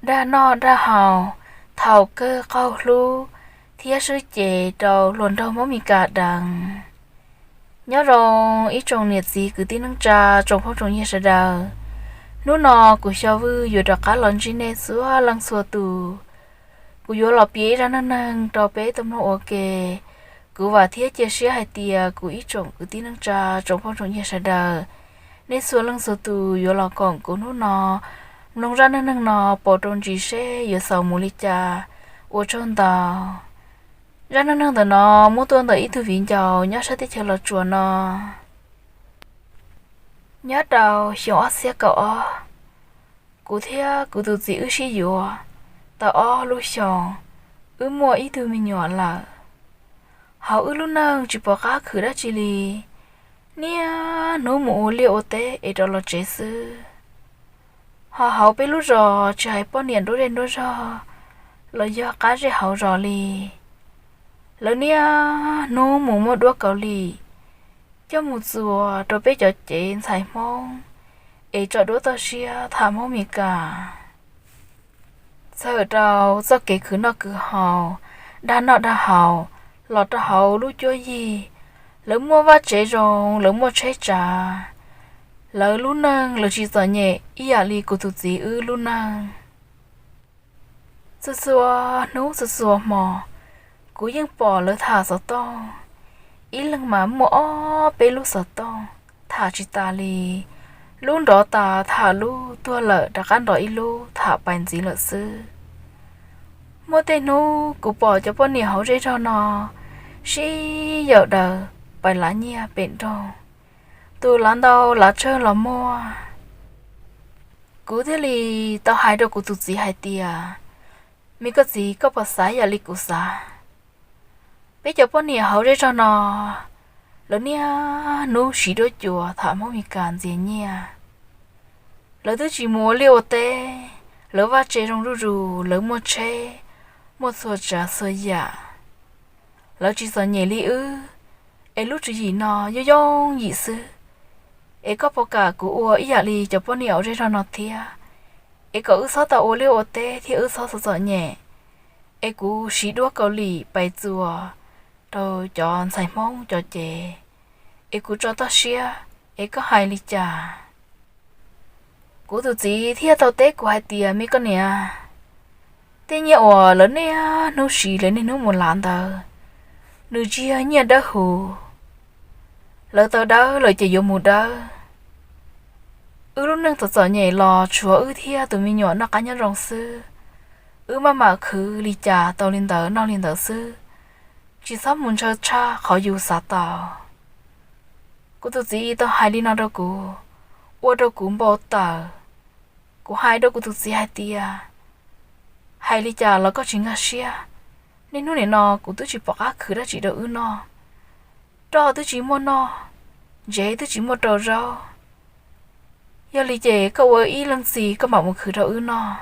Dag noj dag haus, thaum kawg qaug hlub thiab swb cev rau hluas nraug Hmoob Mes Kas deev. Nyob zoo ib tsoom niam txiv kwv tij neej tsa tsoom phooj tsoom ywg sawv daws, hnub no kuv Xyo Vwj yuav rov qab los ntsib nej txhua leej txhua tus. Kuv yuav los piav ib zaj neej neeg rau peb tau mloog ua ke. Kuv vam thiab cia siab hais tias kuv ib tsoom kwv tij neej tsa tsoom phooj tsoom ywg sawv daws, nej txhua leej txhua tus yuav los koom kuv hnub no mloog zaj neej neeg no pauv rau ntsis seb yuav xaus mus li cas. Ua tsaug ntau. Zaj neej neeg ntawm no muab tuaj ntawm ib tug viv ncaus nyob sab teb chaws Los Tsuas no. Nyob rau xyoo ob txhiab kaum ob, kuv thiab kuv tus txiv wb sib yuav tau ob lub xyoos, wb muaj ib tug me nyuam lawm. Hauv wb lub neej tsis pom qab khwv dab tsi li, niaj hnub mus ua liaj ua teb es rov los tsev xwb. Ho hauv peb lub zos tsis hais poj niam nruab zej nruab zog los yog qab zej hauv zos li, lawv niaj hnub mus muab duab kaus lim coj mus txuas rau peb cov cev ntxhais Hmoob es tso duab toj siab tham Hmoob Mes Kas. Txawm rau txoj kev khwv noj khwv haus, dag noj dag haus los rau hauv lub cuab yig, lawv muaj vaj tsev zoo, lawv muaj tsheb tsav, lawv lub neej lawv tsis txom nyem ib yam li kuv tus txiv wb lub neej. Txhua txhua hnub txhua txhua hmo, kuv yeej pom lawv tham xov tooj, ib leeg mas muaj ob peb lub xov tooj, tham tsis tas li. Lub nrov tas tham lub, tuag lawm rov qab nrov ib lub, tham pais ntxiv lawm xwb. Muaj tej hnub kuv pom cov poj niam hauv zej zog no sib yaum daws pais lav nyiaj pem nroog, tus lav ntau lav tsawg los muaj. Kuv thiaj li tau hais rau kuv tus txiv hais tias, me koj txiv, koj puas xav yam li kuv xav? Peb cov poj niam hauv zej zog no, lawv niaj hnub siv duab cuas tham Hmoob Mes Kas ntxias nyiaj. Lawv twb tsis mus ua liaj ua teb, lawv vaj tsev zoo zuj zus, lawv muaj tsheb, muaj txhua tsav txhua yam. Lawv tsis txom nyem li wb, es lub tswv yim no yooj yooj yim xwb. Es koj puas kam kuv ua ib yam li cov poj niam hauv zej zog no thiab, es kom wb txhob tau ua liaj ua teb thiab wb txhob txom txom nyem, es kuv siv duab kaus lim pais txuas rau cov ntxhais Hmoob cov cev, es kuv tso toj siab, es koj hais li cas? Kuv tus txiv thiaj tau teb kuv hais tias, me koj niam, tej nyiaj uas lawv niaj hnub siv lawv niaj hnub mus lav ntawd, nws tsis yog nyiaj dawb huv. Lawv tau dawb lawm ces yuav mus dawb. Wb lub neej txom txom nyem los tshuav wb thiab tus me nyuam noj qab nyob zoo xwb. Wb maj mam khwv li cas tau li ntawd noj li ntawd xwb, tsis txhob mus ntshaw tshaj qhov yus xav tau. Kuv tus txiv tau hais li no rau kuv, ua rau kuv npau taws. Kuv hais rau kuv tus txiv hais tias, hais li cas los koj tsis nkag siab. Niaj hnub nim no kuv twb tsis pom qab khwv dab tsi rau wb noj. Roj twb tsis muaj noj, ntsev twb tsis muaj rau zaub. Yog li ces koj ua ib leej txiv koj mam mus khwv rau wb noj.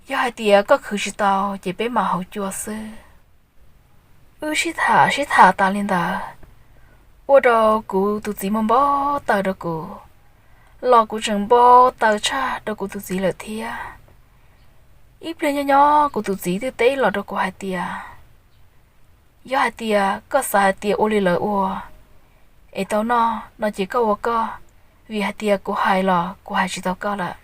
Yog hais tias koj khwv tsis tau ces peb mam hauv cua xwb. Wb sib tham sib tham tas li ntawd, ua rau kuv tus txiv muaj npau taws rau kuv, los kuv tseem npau taws tshaj rau kuv tus txiv lawm thiab. Ib pliag nyob nyob kuv tus txiv twb teb los rau kuv hais tias, yog hais tias koj xav hais tias ua li lawv ua es tau noj no ces koj ua koj, vim hais tias kuv hais los kuv hais tsis tau koj lawm.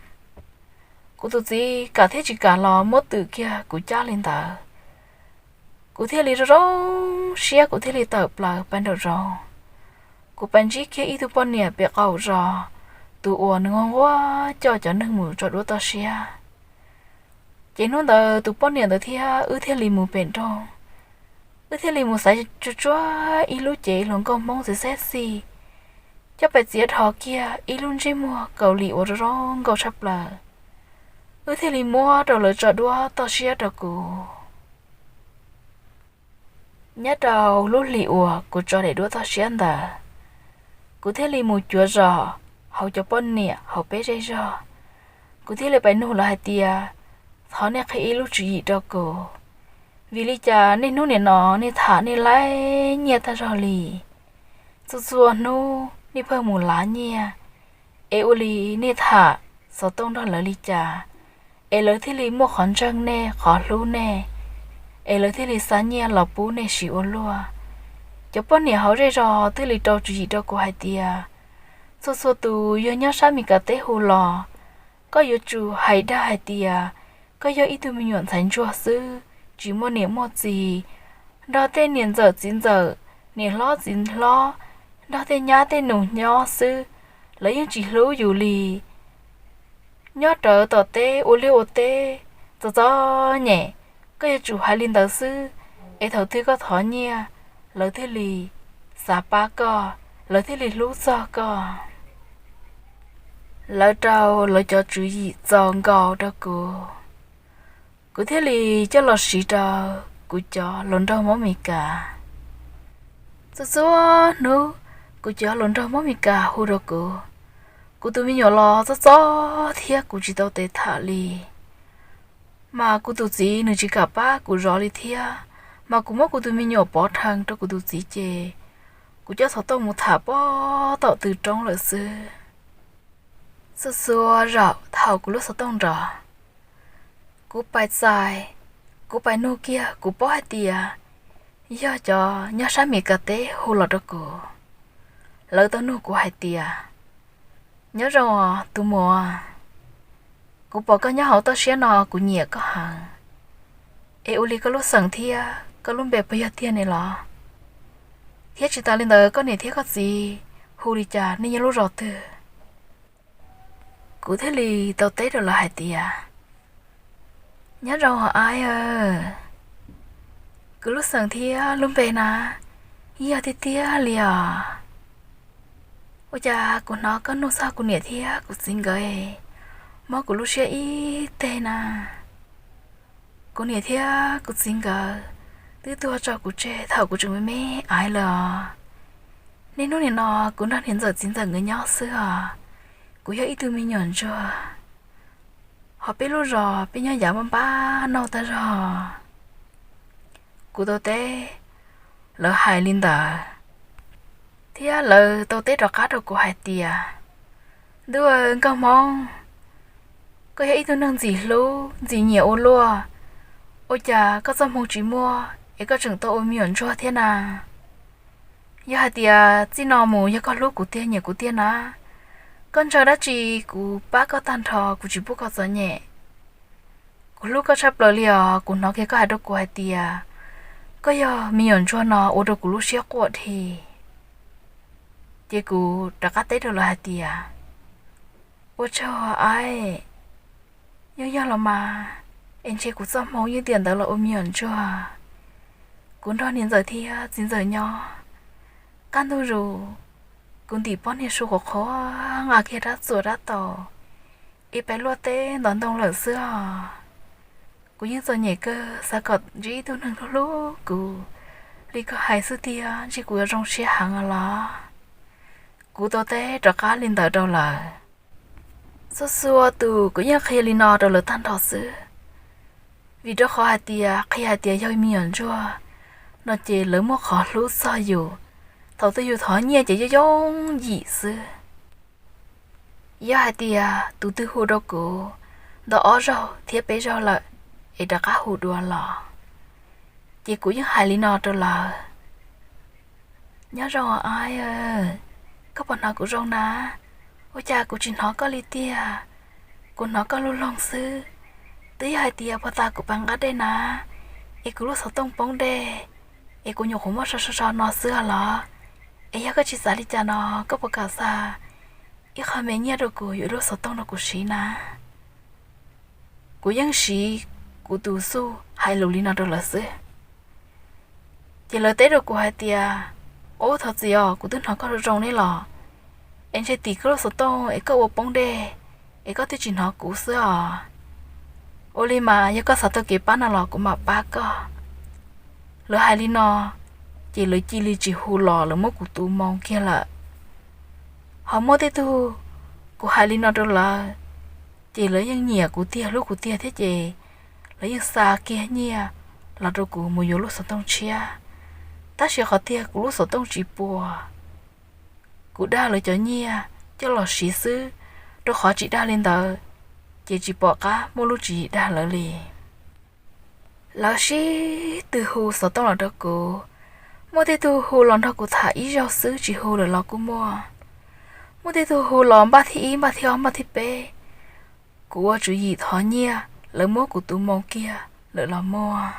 Kuv tus txiv kam thiab tsis kam los muab twm kiag kuv cab li ntawd. Kuv thiaj li zoo zoo siab, kuv thiaj li tawm plaws pais nraum zoov. Kuv pais ntsib kiag ib tug poj niam pem qaum zos, tus uas nws nquag nquag coj cov neeg mus tso duab toj siab. Ces hnub ntawd tus poj niam ntawd thiab wb thiaj li mus pem nroog. Wb thiaj li mus xaiv tsuag tsuag ib lub cev hluas nkauj Hmoob txiv xeb xij, coj pais txiav dhos kiag ib lub ntsej muag kaus lim uas zoo zoo nkauj tshaj plaws. Wb thiaj li muab rau lawv tso duab toj siab rau kuv. Nyob rau lub hlis uas kuv tso daim duab toj siab ntawd, kuv thiaj li mus cuav zos hauv cov poj niam hauv peb zej zog. Kuv thiaj li pais nug lawv hais tias, thov nej qhia ib lub tswv yim rau kuv, vim li cas niaj hnub nim no nej tham nej laib nyiaj tag zog li? Txhua txhua hnub nej pheej mus lav nyiaj, es ua li nej tham xov tooj nrog lawv li cas? es lawv thiaj li muaj qhov ntseeg nej, qhov hlub nej, es lawv thiaj li xa nyiaj los pub nej siv ua luaj. Cov poj niam hauv zej zos thiaj li rau tswv yim rau kuv hais tias, txhua txhua tus yog nyob sab Mes Kas teb hu los, koj yuav tsum hais dag hais tias koj yog ib tug me nyuam ntxhais ntsuag xwb, tsis muaj niam muaj txiv, nrog tej niam ntxawm txiv ntxawm, niam hlob txiv hlob, nrog tej nyab tej nus nyob xwb, lawv yeej tsis hlub yus li. Nyob rawv tom teb ua liaj ua teb txom txom nyem, koj yuav tsum hais li ntawd xwb, es thaum twg koj thov nyiaj, lawv thiaj li xav pab koj, lawv thiaj li hlub txog koj. Lawv rau lawv cov tswv yim txaus nkaus rau kuv, kuv thiaj li coj los siv rau kuv cov hluas nraug Hmoob Mes Kas. Txhua txhua hnub kuv cov hluas nraug Hmoob Mes Kas hu rau kuv, kuv tus me nyuam los txob txob thiab kuv tsis tau tes tham li. Mas kuv tus txiv nws tsis kam pab kuv zov li thiab, mas kuv muab kuv tus me nyuam pov rhees rau kuv tus txiv ces kuv coj xov tooj mus tham pem tom tw roob lawm xwb. Txhua txhua zaum thaum kuv lub xov tooj nrov, kuv pais txais, kuv pais nug kiag kuv paub hais tias yog cov nyob sab Mes Kas teb hu los rau kuv. Lawv tau nug kuv hais tias, nyob zoo os tus muam, kuv pom koj nyob hauv toj siab no kuv nyiam koj heev, es ua li koj lub xeem thiab koj lub npe puas yog tiag ne los? Thiab tsis tas li ntawd koj niam thiab koj txiv hu li cas, nej nyob lub zos twg? Kuv thiaj li tau teb rau lawv hais tias, nyob zoo os aib, kuv lub xeem thiab lub npe na yog tiag tiag li os. Ua cas kuv hnov koj nug txog kuv niam thiab kuv txiv nkawd, mob kuv lub siab ib teg na. Kuv niam thiab kuv txiv nkawd twb tuag tso kuv tseg thaum kuv tseem me me aiv lawm os. Niaj hnub nim no kuv nrog niam ntxawm txiv ntxawm nkawd nyob xwb os. Kuv yog ib tug me nyuam ntsuag, ho peb lub zos peb nyob yav npab npab noj tag zog. Kuv tau teb lawv hais li ntawd, thiab lawv tau teb rov qab rau kuv hais tias, ntuj, nkauj hmoob, koj yog ib tug neeg ntxim hlub ntxim nyiam ua luaj, ua cas koj txoj hmoo tsis muaj es koj tseem tau ua me nyuam ntsuag thiab na? Yog hais tias txij no mus yog koj hlub kuv tiag nyiam kuv tiag na, koj ntshaw dab tsi kuv pab koj tag nrho, kuv tsis pub koj txom nyem. Kuv hlub koj tshaj plaws li os, kuv hnov kiag koj hais rau kuv hais tias koj yog me nyuam ntsuag no ua rau kuv lub siab quaj dhi. Ces kuv rov qab teb rau lawv hais tias, ua tsaug aib, yeej yog los mas, es ntshe kuv txoj hmoo yeej tiam ntawd los ua me nyuam ntsuag. Kuv nrog niam ntxawm thiab txiv ntxawm nyob, kaj ntug zus kuv ntim pob niag su qhuav qhuav nqa kiag rab txuas rab taus es pais luaj teb ntov ntoo lawm xwb os. Kuv yeej txom nyem kawg, xav kom ntsib ib tug neeg hlub hlub kuv li koj hais xwb tiag, ntshe kuv yuav zoo siab heev os los. Kuv tau teb rov qab li ntawd rau lawv. Txhua txhua tus kuv yeej qhia li no rau lawv tag nrho xwb, vim rau qhov hais tias qhia hais tias yog me nyuam ntsuag no ces lawv muaj qhov hlub txog yus, thaum twg yus thov nyiaj ces yooj yooj yim xwb. Yog hais tias tus twg hu rau kuv ntau ob zaug thiab peb zaug lawm es rov qab hu dua los, ces kuv yeej hais li no rau lawv, nyob zoo aib, koj puas hnov kuv zoo na? Ua cas kuv tsis hnov koj li tiag? Kuv hnov koj lub loog xwb. Twb yog hais tias puag ta kuv pais nqa dej na, es kuv lub xov tooj poob dej, es kuv nyuam qhuav muab so so so no xwb os los. Es yog koj tsis xav li cas no, koj puas kam xa ib qho me nyiaj rau kuv yuav ib lub xov tooj rau kuv siv na? Kuv yeej siv kuv tus xuj hais lus li no rau lawv xwb. Ces lawv teb rau kuv hais tias, ub, thov txim os, kuv twb hnov koj zoo zoo ne los, es ntshe tim koj lub xov tooj es koj ua poob dej, es koj twb tsis hnov kuv xwb os. Ua li mas yog koj xav tau kev pab no los kuv mam pab koj. Lawv hais li no, ces lawv cia li tsis hu los, lawv muab kuv tu moo kiag lawm. Ho muaj tej tug kuv hais li no rau lawv, ces lawv yeej nyiam kuv tiag hlub kuv tiag thiab ces lawv yeej xa kiag nyiaj los rau kuv mus yuav lub xov tooj tshiab. Tab sis qhov tiag kuv lub xov tooj tsis puas, kuv dag lawv cov nyiaj coj los siv xwb, rau qhov tsis dag li ntawd ces tsis pom qab muaj lub tswv yim dag lawv li. Lawv sib tw hu xov tooj los rau kuv, muaj tej tug hu los nrog kuv tham ib zaug xwb tsis hu lawm los kuj muaj. Muaj tej tug hu los npaj thib ib, npaj thib ob, npaj thib peb, kuv ua tswv yim thov nyiaj lawv muab kuv tu moo kiag lawm los muaj.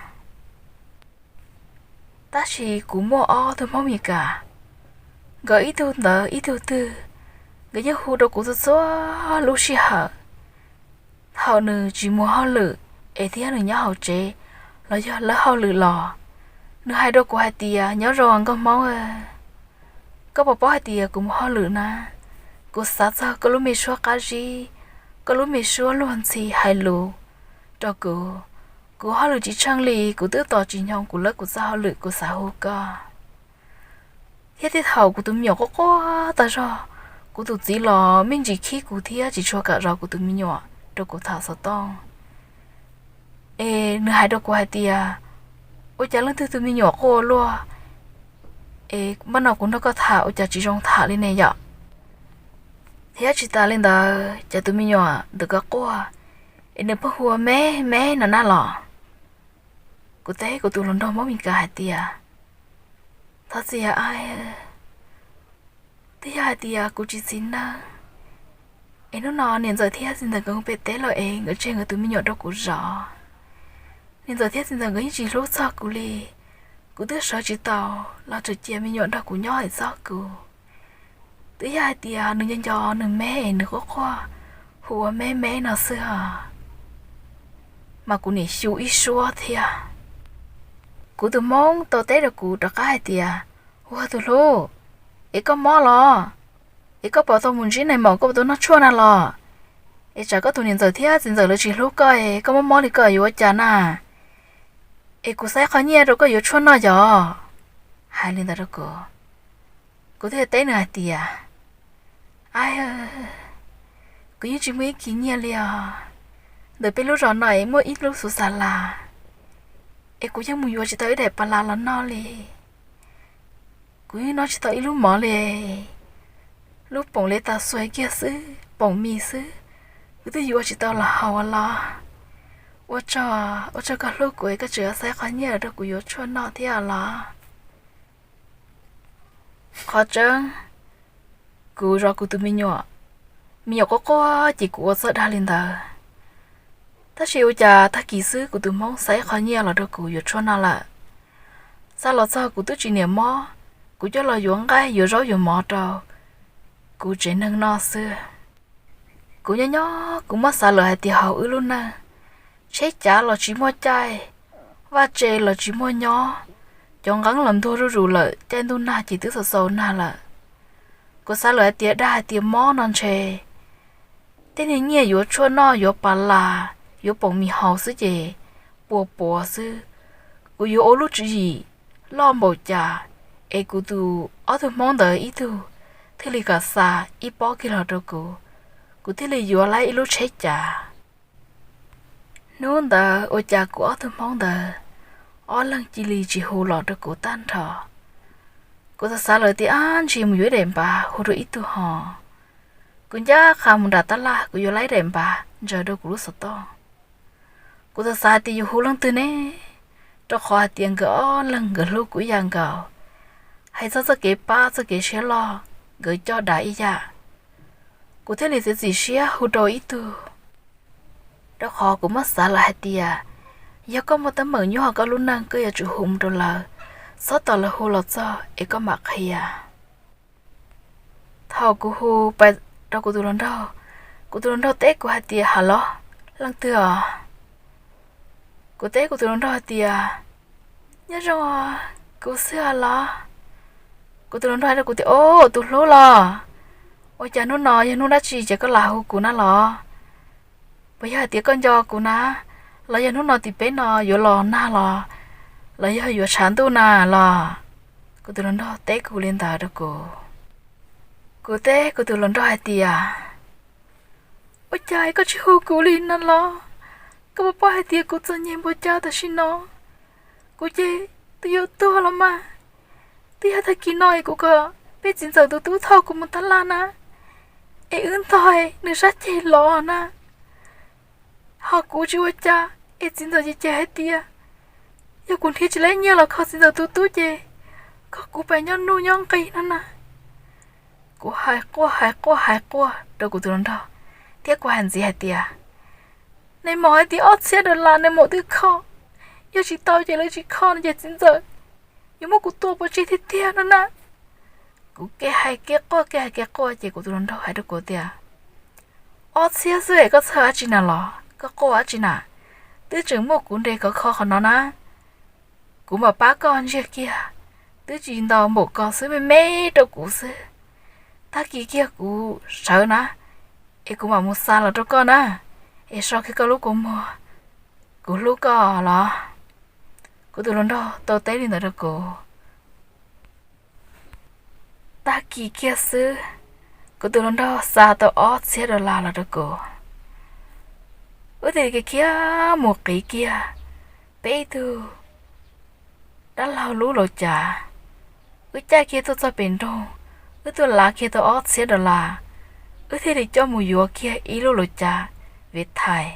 Tab sis kuv muaj ob tug Hmoob Mes Kas, nkawd ib tug ntawd ib tug twg, nkawd yeej hu rau kuv txhua txhua lub sij hawm. Thaum nws tsis mus hauj lwm es thiab nws nyob hauv tsev los yog lawb hauj lwm los, nws hais rau kuv hais tias, nyob zoo nkauj Hmoob, koj puas paub hais tias kuv mus hauj lwm na? Kuv xav txog koj lub me suab qab zib, koj lub me suab luag ntxhi hais lus rau kuv. Kuv hauj lwm tsis tsheej li, kuv twb tos tsis nyoog kuv lawb kuv txoj hauj lwm kuv xav hu koj. Thiab tej thaum kuv tus me nyuam quaj quaj tag zog, kuv tus txiv los me ntsis khib kuv thiab tsis tshua kam zov kuv tus me nyuam rau kuv tham xov tooj. Es nws hais rau kuv hais tias, ua cas leej twg tus me nyuam quaj ua luaj, es npaj no kuv nrog koj tham ua cas tsis zoo tham li ne yom? Thiab tsis tas li ntawd ces tus me nyuam ntawd kuj quaj, es nws pheej hu me me no na los. Kuv teb kuv tus hluas nraug Hmoob Mes Kas hais tias, thov txim, twb yog hais tias kuv tsis txiv neej, es hnub no niam ntxawm thiab txiv ntxawm nkawd pem teb lawm es nkawd tseg nkawd tus me nyuam rau kuv zov. Niam ntxawm thiab txiv ntxawm nkawd yeej tsis hlub txog kuv li. Kuv twb sawv tsis tau los tseem cia me nyuam nrog kuv nyob hais txog kuv. Twb yog hais tias nws nco nco nws me es nws quaj quaj hu ua me me no xwb os, mas kuv niam xyu ib suab thiab. Kuv tus Hmoob tau teb rau kuv rov qab hais tias, ua tus hlub, es koj mob los? Es koj puas tau mus ntsib nais maum, koj puas tau noj tshuaj na los? Es tsam koj tus niam ntxawm thiab txiv ntxawm lawv tsis hlub koj es koj mob mob li koj yuav ua cas na? Es kuv xaiv qho nyiaj rau koj yuav tshuaj noj yom. Hais li ntawd rau kuv, kuv thiaj teb nws hais tias, a, kuv yeej tsis muaj ib kis nyiaj li os. Ntawm peb lub zos no es muaj ib lub xuv xas las, es kuv yeej mus yuav tsis tau ib daim pas las los noj li. Kuv yeej noj tsis tau ib lub mov li, lub poom li tas xuas kiag xwb, poom mis xwb, kuv twb yuav tsis tau los haus los. Ua tsaug, ua tsaug koj hlub kuv es koj tseem xaiv qhov nyiaj rau kuv yuav tshuaj noj thiab los. Qhov tseeb, kuv zov kuv tus me nyuam, me nyuam quaj quaj ces kuv ua txawj dag li ntawd. Tab sis ua cas tag kis xwb kuv tus Hmoob xaiv qhov nyiaj los rau kuv yuav tshuaj noj lawm. Xa los txog kuv twb tsis niam mob, kuv coj los yuav nqaij yuav zaub yuav mov rau kuv tsev neeg noj xwb. Kuv nyob nyob kuv muab xav lawm hais tias hauv wb lub neej, tsheb cav los tsis muaj caij, vaj tse los tsis muaj nyob, cov nqeeb los ntuag zuj zus lawm, caij ntuj nag ces twb txaus txaus nag lawm. Kuv xav lawm hais tias dag hais tias mob no ntshe tej niag nyiaj yuav tshuaj noj, yuav pas las, yuav poom mis haus xwb ces puas puas xwb. Kuv yuav ua lub tswv yim loj npaum cas es kuv tus ob tug Hmoob ntawd ib tug thiaj li kam xa ib pob kiag los rau kuv, kuv thiaj li yuav laib ib lub tsheb cav. Hnub ntawd ua cas kuv ob tug Hmoob ntawd ob leeg cia li tsis hu los rau kuv tag nrho. Kuv txawm xav lawm tias ab ntsis mus yuav ib daim npav hu rau ib tug ho. Kuv ncaj qha mus nram tab laj kuv yuav laib daim npav ntsaws rau kuv lub xov tooj. Kuv txawm xav hais tias yuav hu leej twg ne, rau qhov hais tias nkawd ob leeg nkawd hlub kuv ib yam nkaus. Hais txog txoj kev pab txoj kev siab loj nkawd coj dav ib yam. Kuv thiaj li txiav txim siab hu rau ib tug, rau qhov kuv muab xav lawm hais tias yog koj muaj teeb meem nyob hauv koj lub neej koj yuav tsum hu mus rau lawv, txhob tos lawv hu los txog es koj mam qhia. Thaum kuv hu pais rau kuv tus hluas nraug, kuv tus hluas nraug teb kuv hais tias, halo, leej twg os? Kuv teb kuv tus hluas nraug hais tias, nyob zoo, kuv xwb os los. Kuv tus hluas nraug hais rau kuv tias, o, tus hlub los, ua cas hnub no yog hnub dab tsi ces koj lam hu kuv na los? Puas yog hais tias koj nco kuv na, los yog hnub no tim peb no yuav los nag los, los yog yuav tshav ntuj na los? Kuv tus hluas nraug teb kuv li ntawd rau kuv. Kuv teb kuv tus hluas nraug hais tias, ua cas koj tsis hu kuv li no los? Koj puas paub hais tias kuv txom nyem npaum cas tam sim no? Kuv ces twb yuav tuag los mas. Twb yog tag kis no es kuv kom peb txiv ntxawm tus tub thauj kuv mus tab laj na, es wb ntog nws sab ceg los na. Ho kuv tsis ua cas es txiv ntxawm ces hais tias yog kuv nrhiav tsis tau nyiaj los kho txiv ntxawm tus tub ces kom kuv pab nyob nuj nyob nqis no na. Kuv hais quaj hais quaj hais quaj rau kuv tus hluas nraug, thiab kuv hais ntxiv hais tias, nais maum hais tias ob txhiab dollar nais maum twb kho, yog tsis tau ces lawv tsis kho no ces txiv ntxawm yuav muab kuv tua pov tseg tiag tiag no na. Kuv kev hais kev quaj kev hais kev quaj ces kuv tus hluas nraug hais rau kuv tias, ob txhiab xwb es koj txhawj dab tsi na los, koj quaj dab tsi na? Twb tseem muaj kuv nres khov kho qhov no na. Kuv mam pab koj ntsiag kiag, twb tsis ntau npaum ko xwb, me me rau kuv xwb. Tag kis kiag kuv sawv na, es kuv mam mus xa los rau koj na, es so kiag koj lub kua muag, kuv hlub koj los. Kuv tus hluas nraug tau teb li ntawd rau kuv. Tag kis kiag xwb, kuv tus hluas nraug xa tau ob txhiab dollar los rau kuv. Wb thiaj li khiav mus qiv kiag peb ib tug dab laug lub laus cav. Wb caij kiag tuaj txog pem nroog, wb tuaj lav kiag tau ob txhiab dollar, wb thiaj li coj mus yuav kiag ib lub laus cav Viettel.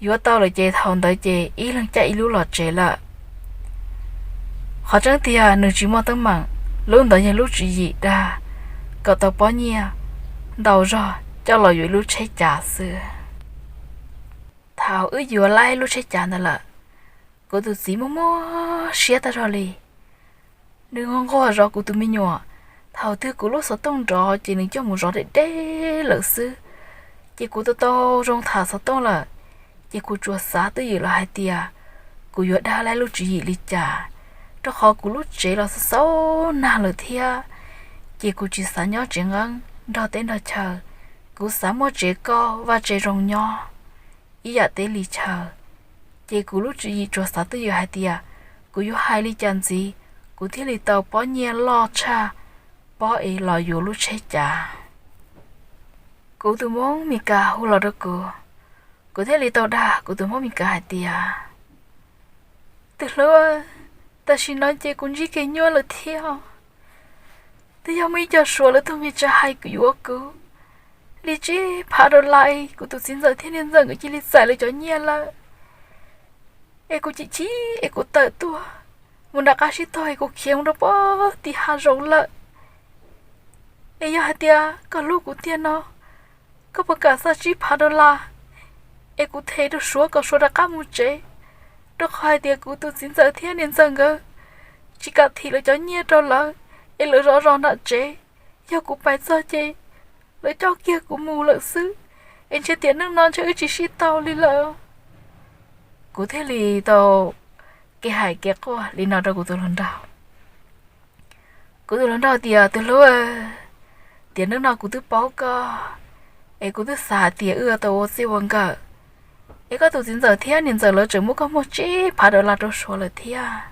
Yuav tau lawm ces thaum ntawd ces ib leeg caij ib lub los tsev lawm. Qhov tseeb tiag nws tsis muaj teeb meem, lub ntawd yog lub tswv yim dag kom tau pob nyiaj ntau zog coj los yuav ib lub tsheb cav xwb. Thaum wb yuav laib lub tsheb cav ntawd lawm, kuv tus txiv muaj muaj siab tag zog li. Nws nquag zov kuv tus me nyuam, thaum twg kuv lub xov tooj nrov ces nws coj mus zov deb deb lawm xwb. Ces kuv tau tau zoo tham xov tooj lawm, ces kuv tsuas xav twj ywm los hais tias kuv yuav dag laib lub tswv yim li cas, rau qhov kuv lub tsev los xaus xaus nag lawm thiab. Ces kuv tsis xav nyob tsev nqeeb nrog teb nrog chaw, kuv xav muaj tsev kauj vaj tsev zoo nyob ib yam teb li chaw. Ces kuv lub tswv yim tsuas xav twj ywm hais tias kuv yuav hais li cas ntxiv, kuv thiaj li tau pob nyiaj loj tshaj pob es los yuav lub tsheb cav. Kuv tus Hmoob Mes Kas hu los rau kuv, kuv thiaj li tau dag kuv tus Hmoob Mes Kas hais tias, tus hlub, tam sim no ces kuv ntsib kev nyuaj lawm thiab. Twb yog muaj ib co Suav lawv tuaj nqis tsa hais kuv yuav kuv li tsib phav dollar, kuv tus txiv ntxawm thiab niam ntxawm nkawd cia li txais lawv cov nyiaj lawm. Es kuv chim chim es kuv tawm tuaj mus nram qab sib tog es kuv khiav mus rau pem tim hav zoov lawm. Es yog hais tias koj hlub kuv tiag no, koj puas kam xa tsib phav dollar es kuv them rau Suav kom Suav rov qab mus tsev, rau qhov hais tias kuv tus txiv ntxawm thiab niam ntxawm nkawd tsis kam thim lawv cov nyiaj rau lawv, es lawv zov zos nram tsev. Yog kuv pais txog ces lawv coj kiag kuv mus lawm xwb, es ntshe tiam neej no ntshe wb tsis sib tau li lawm. Kuv thiaj li tau kev hais kev quaj li no rau kuv tus hluas nraug. Kuv tus hluas nraug tias, tus hlub, tiam neej no kuv twb paub koj, es kuv twb xav hais tias wb yuav tau ua txij ua nkawm, es koj tus txiv ntxawm thiab niam ntxawm lawv tseem muab koj muag tsib phav dollar rau Suav lawm thiab.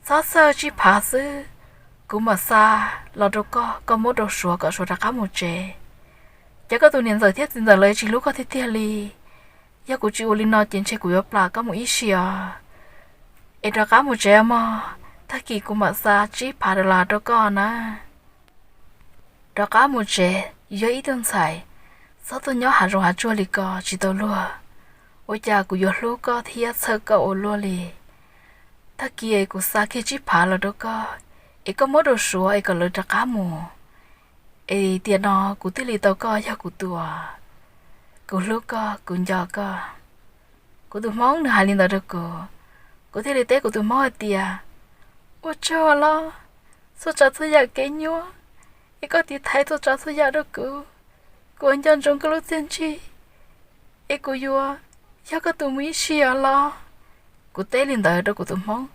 Txhob txhawj, tsib phav xwb, kuv mam xa los rau koj, koj muab rau Suav kom Suav rov qab mus tsev. Ces koj tus niam ntxawm thiab txiv ntxawm lawv tsis hlub koj tiag tiag li. Yog kuv tsis ua li no ces ntshe kuv yuav plam koj mus ib si os. Es rov qab mus tsev mog, tag kis kuv mam xa tsib phav dollar rau koj na. Rov qab mus tsev, yog ib tug ntxhais, txhob tuaj nyob hav zoov hav tsuag li ko tsis tau luag. Ua cas kuv yuav hlub koj thiab txhawj koj ua luaj li. Tag kis kuv xa kiag tsib phav los rau koj, es koj muab rau Suav es kom lawv rov qab mus. Es tiam no kuv thiaj li tau koj yog kuv tus, kuv hlub koj, kuv nco koj. Kuv tus Hmoob nws hais li ntawd rau kuv, kuv thiaj li teb kuv tus Hmoob hais tias, ua tsaug los, txhua tsav txhua yam kev nyuaj, es koj tiv thaiv txhua tsav txhua yam rau kuv. Kuv nco ntsoov koj lub txiaj ntsig, es kuv yuav yog koj tus mus ib si os los. Kuv teb li ntawd rau kuv tus Hmoob,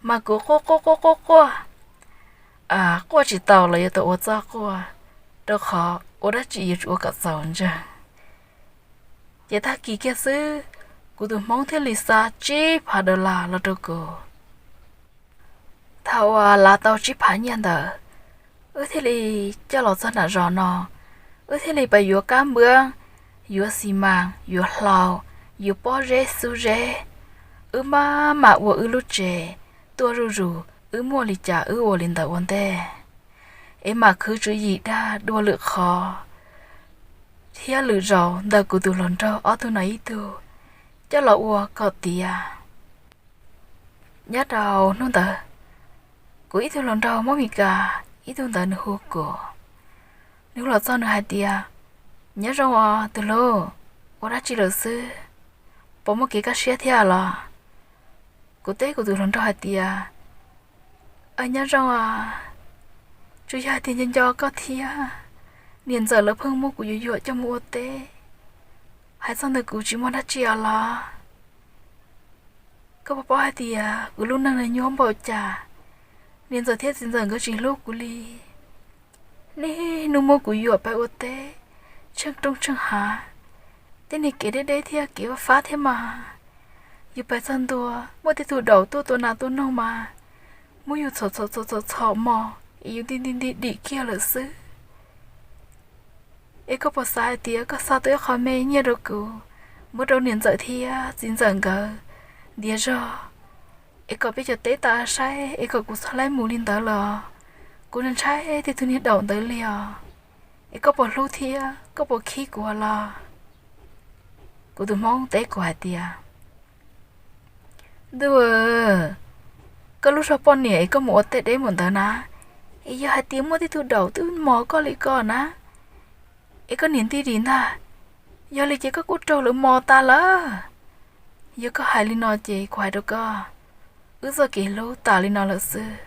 mas kuv quaj quaj quaj quaj quaj, quaj tsis tau los yuav tau ua txoj quaj, rau qhov ua dab tsi yuav tsum ua kom txaus ntseeg. Ces tag kis kiag xwb, kuv tus Hmoob thiaj li xa tsib phav dollar los rau kuv. Thaum uas lav tau tsib phav nyiaj ntawd, wb thiaj li coj los txog nram zos no, wb thiaj li pais yuav kab npua, yuav xi mas, yuav hlau, yuav pob zeb xub zeb. Wb maj mam ua wb lub tsev tuaj zuj zus, wb muaj li cas wb ua li ntawd ua ntej, es mam khwv tswv yim dag dua lwm qhov. thiab lwm zaus ntawm kuv tus hluas nraug ob tug no ib tug coj los ua kom tiav. Nyob rau hnub ntawd, kuv ib tug hluas nraug Hmoob Mes Kas, ib tug ntawd nws hu kuv. Nws hu los txog nws hais tias, nyob zoo os tus hlub, ua dab tsi lawm xwb, puas muaj kev kaj siab thiab los? Kuv teb kuv tus hluas nraug hais tias, nyob zoo os, tsuas yog hais tias nco nco koj thiab, niam ntxawm lawv pheej muab kuv yuam yuam coj mus ua teb, hais txog ntawm kuv tsis muaj dab tsi os los. Koj puas paub hais tias kuv lub neej no nyuaj npaum cas, niam ntxawm thiab txiv ntxawm nkawd tsis hlub kuv li. Niaj hnub muab kuv yuam pais ua teb, tsheej roob tsheej hav, tej niag kev deb deb thiab kev fab fab thiab mas, yus pais txog ntua muaj tej tug daum tuaj tua nas tua noog mas muab yus txhom txhom txhom txhom txhom mos es yus nti nti nti dim kiag lawm xwb. Es koj puas xav hais tias koj xa tau ib qho me nyiaj rau kuv, muab rau niam ntxawm thiab txiv ntxawm nkawd ntiav zog, es kom peb cov teb tas saib es kom kuv txhob laib mus li ntawd los? Kuv ntshai tej tug niag daum ntawd li os. Es koj puas hlub thiab koj puas khib kuv los? Kuv tus Hmoob teb kuv hais tias, ntuj, koj lub zog poj niam es koj mus ua teb deb mus ntawd na, es yog hais tias muaj tej tug daum twb mos koj li ko na, es koj niam nti dim ntag, yog li ces koj kuj raug lawv mos tas lawm. Yog koj hais li no ces kuv hais rau koj, wb txoj kev hlub tas li no lawm xwb.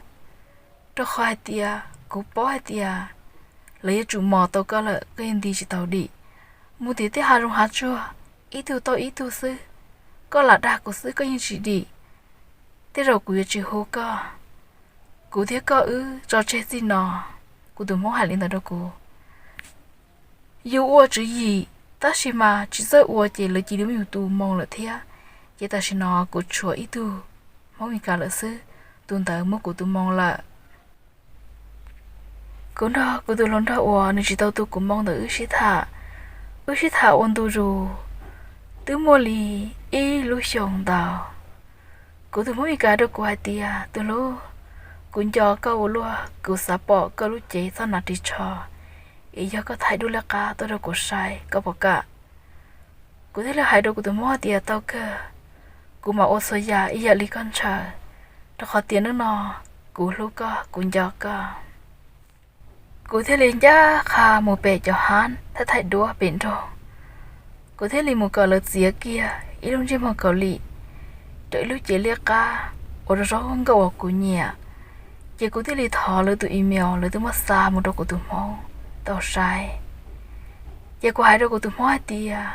Rau qhov hais tias kuv paub hais tias lawv yuav tsum mos tau koj lawm koj yeej nti tsis tau dim. Mus tim tej hav zoov hav tsuag, ib tug tau ib tug xwb, koj lam dag kuv xwb koj yeej tsis dim. Tej zaum kuv yuav tsis hu koj, kuv thiab koj wb tso tseg txij no. Kuv tus Hmoob hais li ntawd rau kuv. Yus ua tswv yim tab sis mas tsis txawj ua ces lawv cia li muab yus tus moo lawm thiab. Ces tam sim no kuv tshuav ib tug Hmoob Mes Kas lawm xwb, tus ntawd muab kuv tus moo lawm. Kuv nrog kuv tus hluas nraug uas nws tsis tau tu kuv moo ntawd wb sib tham, wb sib tham ua ntu zus twb muaj li ib lub xyoos ntau. Kuv tus Hmoob Mes Kas rau kuv hais tias, tus hlub, kuv nco koj ua luaj, kuv xav pom koj lub cev txoj hnav ris tsho, es yog koj thaij duab liab qab tuaj rau kuv saib koj puas kam? Kuv thiaj li hais rau kuv tus Hmoob hais tias, tau kawg, kuv mam ua txhua yam ib yam li koj ntshaw, rau qhov tias hnub no kuv hlub koj, kuv nco koj. Kuv thiaj li ncaj qha mus pem cov hab thaij thaij duab pem nroog. Kuv thiaj li mus kom lawv txiav kiag ib lub ntsej muag Kaus Lim rau ib lub cev liab qab uas zoo zoo nkauj uas kuv nyiam. Ces kuv thiaj li thov lawv tus email lawv twb muab xa mus rau kuv tus Hmoob tau saib. Ces kuv hais rau kuv tus Hmoob hais tias,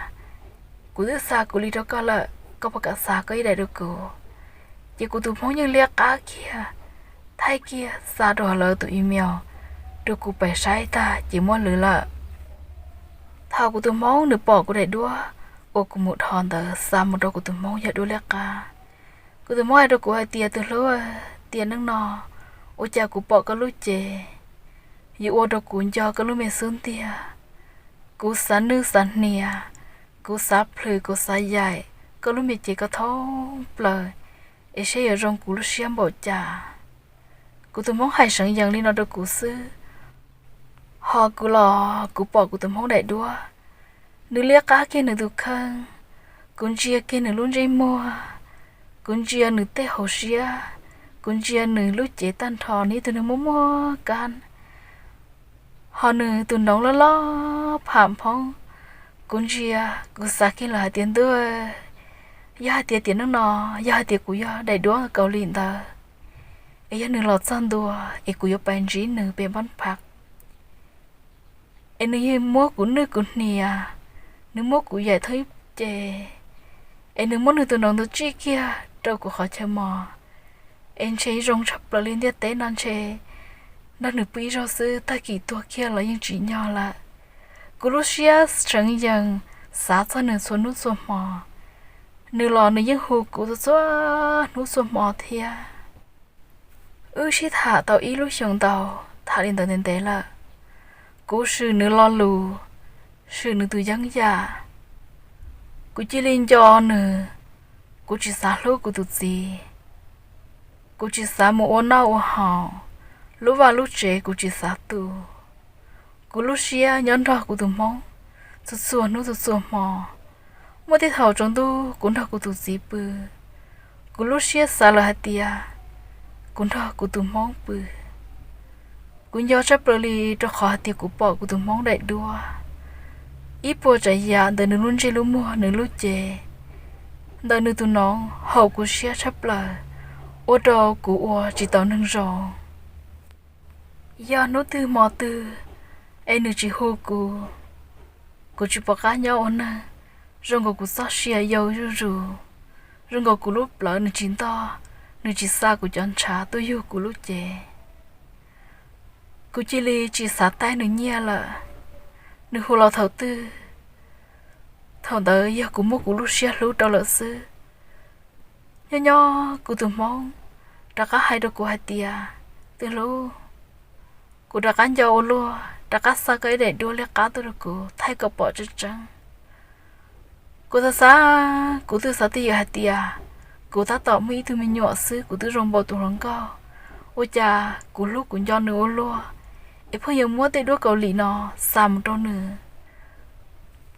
kuv twb xa kuv li rau koj lawm, koj puas kam xa koj ib daim rau kuv? Ces kuv tus Hmoob yeej liab qab kiag, thaij kiag xa rau lawv tus email rau kuv pais saib tag ces muab lwv lawm. Thaum kuv tus Hmoob nws pom kuv daim duab uas kuv mus dhos ntawd xa mus rau kuv tus Hmoob yog duab liab qab, kuv tus Hmoob hais rau kuv hais tias, tus hlub, tiam neej no ua cas kuv pom koj lub cev yuav ua rau kuv nco koj lub me xub ntiag. Kuv xav nwj xav hnias, kuv xav plhws kuv xav yaim koj lub me cev koj thoob plaws, es seb yuav zoo kuv lub siab npaum cas. Kuv tus Hmoob hais seev yees li no rau kuv xwb, ho kuv los kuv pom kuv tus Hmoob daim duab, nws liab qab kiag nws tus kheej, kuv ntsia kiag nws lub ntsej muag, kuv ntsia nws tej hauv siab, kuv ntsia nws lub cev tag nrho nws ib tug neeg muaj muaj kab, ho nws tus noov loj loj pham phoob. Kuv ntsia, kuv xav kiag lawm hais tias, ntuj, yog hais tias tiam neej no, yog hais tias kuv yog daim duab Kaus Lim ntawd, es yog nws los txog ntua es kuv yuav pais ntsib nws pem npab phav, es nws yeej muab kuv nwj kuv hnias, nws muab kuv yaim thoob ib ce, es nws muab nws tus noov ntawd tsij kiag rau kuv qhov chaw mos, es ntshe zoo tshaj plaws li ntiaj teb no ntshe nrog nws pw ib zaug xwb tag kis tuag kiag los yeej tsim nyog lawm. Kuv lub siab seev yees xav txog nws txhua hnub txhua hmo, nws los nws yeej hu kuv txhua hnub txhua hmo thiab. Wb sib tham tau ib lub xyoos ntau, tham li ntawd ntev ntev lawm. Kuv swm nws lo lus, swm nws tus yeeb yam. Kuv cia li nco nws, kuv tsis xav hlub kuv tus txiv, kuv tsis xav mus ua noj ua haus, lub vaj lub tsev kuv tsis xav tu. Kuv lub siab nyob nrog kuv tus Hmoob, txhua txhua hnub txhua txhua hmo. Muaj tej thaum tsaus ntuj kuv nrog kuv tus txiv pw, kuv lub siab xav lawm hais tias kuv nrog kuv tus hmoob pw. Kuv nco tshaj plaws li rau qhov hais tias kuv pom kuv tus hmoob daim duab, ib puas tsav yam ntawm nws lub ntsej lub muag, nws lub cev, ntawm nws tus noov haum kuv siab tshaj plaws, ua rau kuv ua tsis tau neeg zoo. Yog hnub twg hmo twg es nws tsis hu kuv, kuv tsis pom qab nyob ua neeg. Zoo nkaus kuv txoj sia yau zuj zus, zoo nkaus kuv lub plawv nws tsis ntog, nws tsis xa kuv cov ntshav tuaj yug kuv lub cev. Kuv cia li tsis xav taij nws nyiaj lawm. Nws hu los thaum twg, thaum ntawd yog kuv muab kuv lub siab hlub rau lawm xwb. Nyob nyob kuv tus hmoob rov qab hais rau kuv hais tias, tus hlub, kuv rov qab nco ua luaj, rov qab xa koj ib daim duab liab qab tuaj rau kuv thaij kom pom tseeb tseeb. Kuv xav xav, kuv twb xav twj ywm hais tias kuv tab tom muaj ib tug me nyuam xwb, kuv twb zoo npaum tus hluas nkauj, ua cas kuv hlub kuv nco nws ua luaj, es pheej yuav muab tej duab Kaus Lim no xa mus rau nws.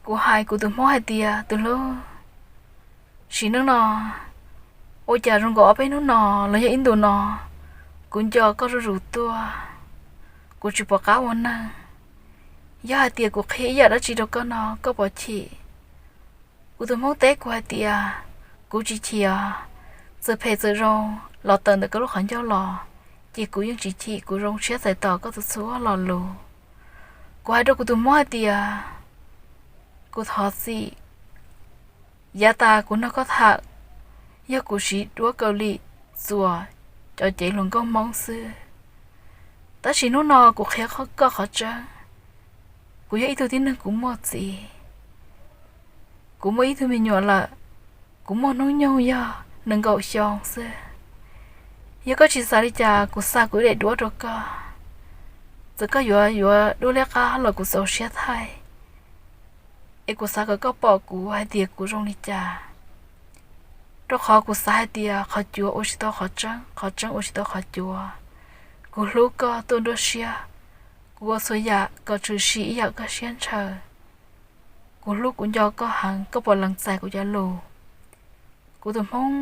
Kuv hais kuv tus hmoob hais tias, tus hlub, sim neej no ua cas zoo nkaus ob peb hnub no los yog ib ntus no, kuv nco koj zuj zus tuaj, kuv tsis pom qab ua neeg. Yog hais tias kuv qhia ib yam dab tsi rau koj no koj puas chim? Kuv tus hmoob teb kuv hais tias, kuv tsis chim os, txawm phem txawm zoo los tawm ntawm koj lub qhov ncauj los, ces kuv yeej tsis chim, kuv zoo siab txais tos koj txhua txhua lo lus. Kuv hais rau kuv tus hmoob hais tias, kuv thov txim, yav tas kuv nrog koj tham, yog kuv siv duab Kaus Lim txuas cov cev hluas nkauj hmoob xwb. Tab sis hnub no kuv qhia koj qhov tseeb, kuv yog ib tug tib neeg kuv muaj txiv, kuv muaj ib tug me nyuam lawm, kuv muaj hnub nyoog yog nees nkaum xyoo xwb. Yog koj tsis xav li cas kuv xa kuv ib daim duab rau koj, txawm koj yuav yuav duab liab qab los kuv txaus siab thaij, es kuv xav kom koj pom kuv hais tias kuv zoo li cas. Rau qhov kuv xav hais tias qhov cuav ua tsis tau qhov tseeb, qhov tseeb ua tsis tau qhov cuav. Kuv hlub koj tuaj nruab siab, kuv ua txhua yam kom tshwm sim ib yam koj siab ntshaw. Kuv hlub kuv nco koj heev, koj puas lees txais kuv cov lus? Kuv tus hmoob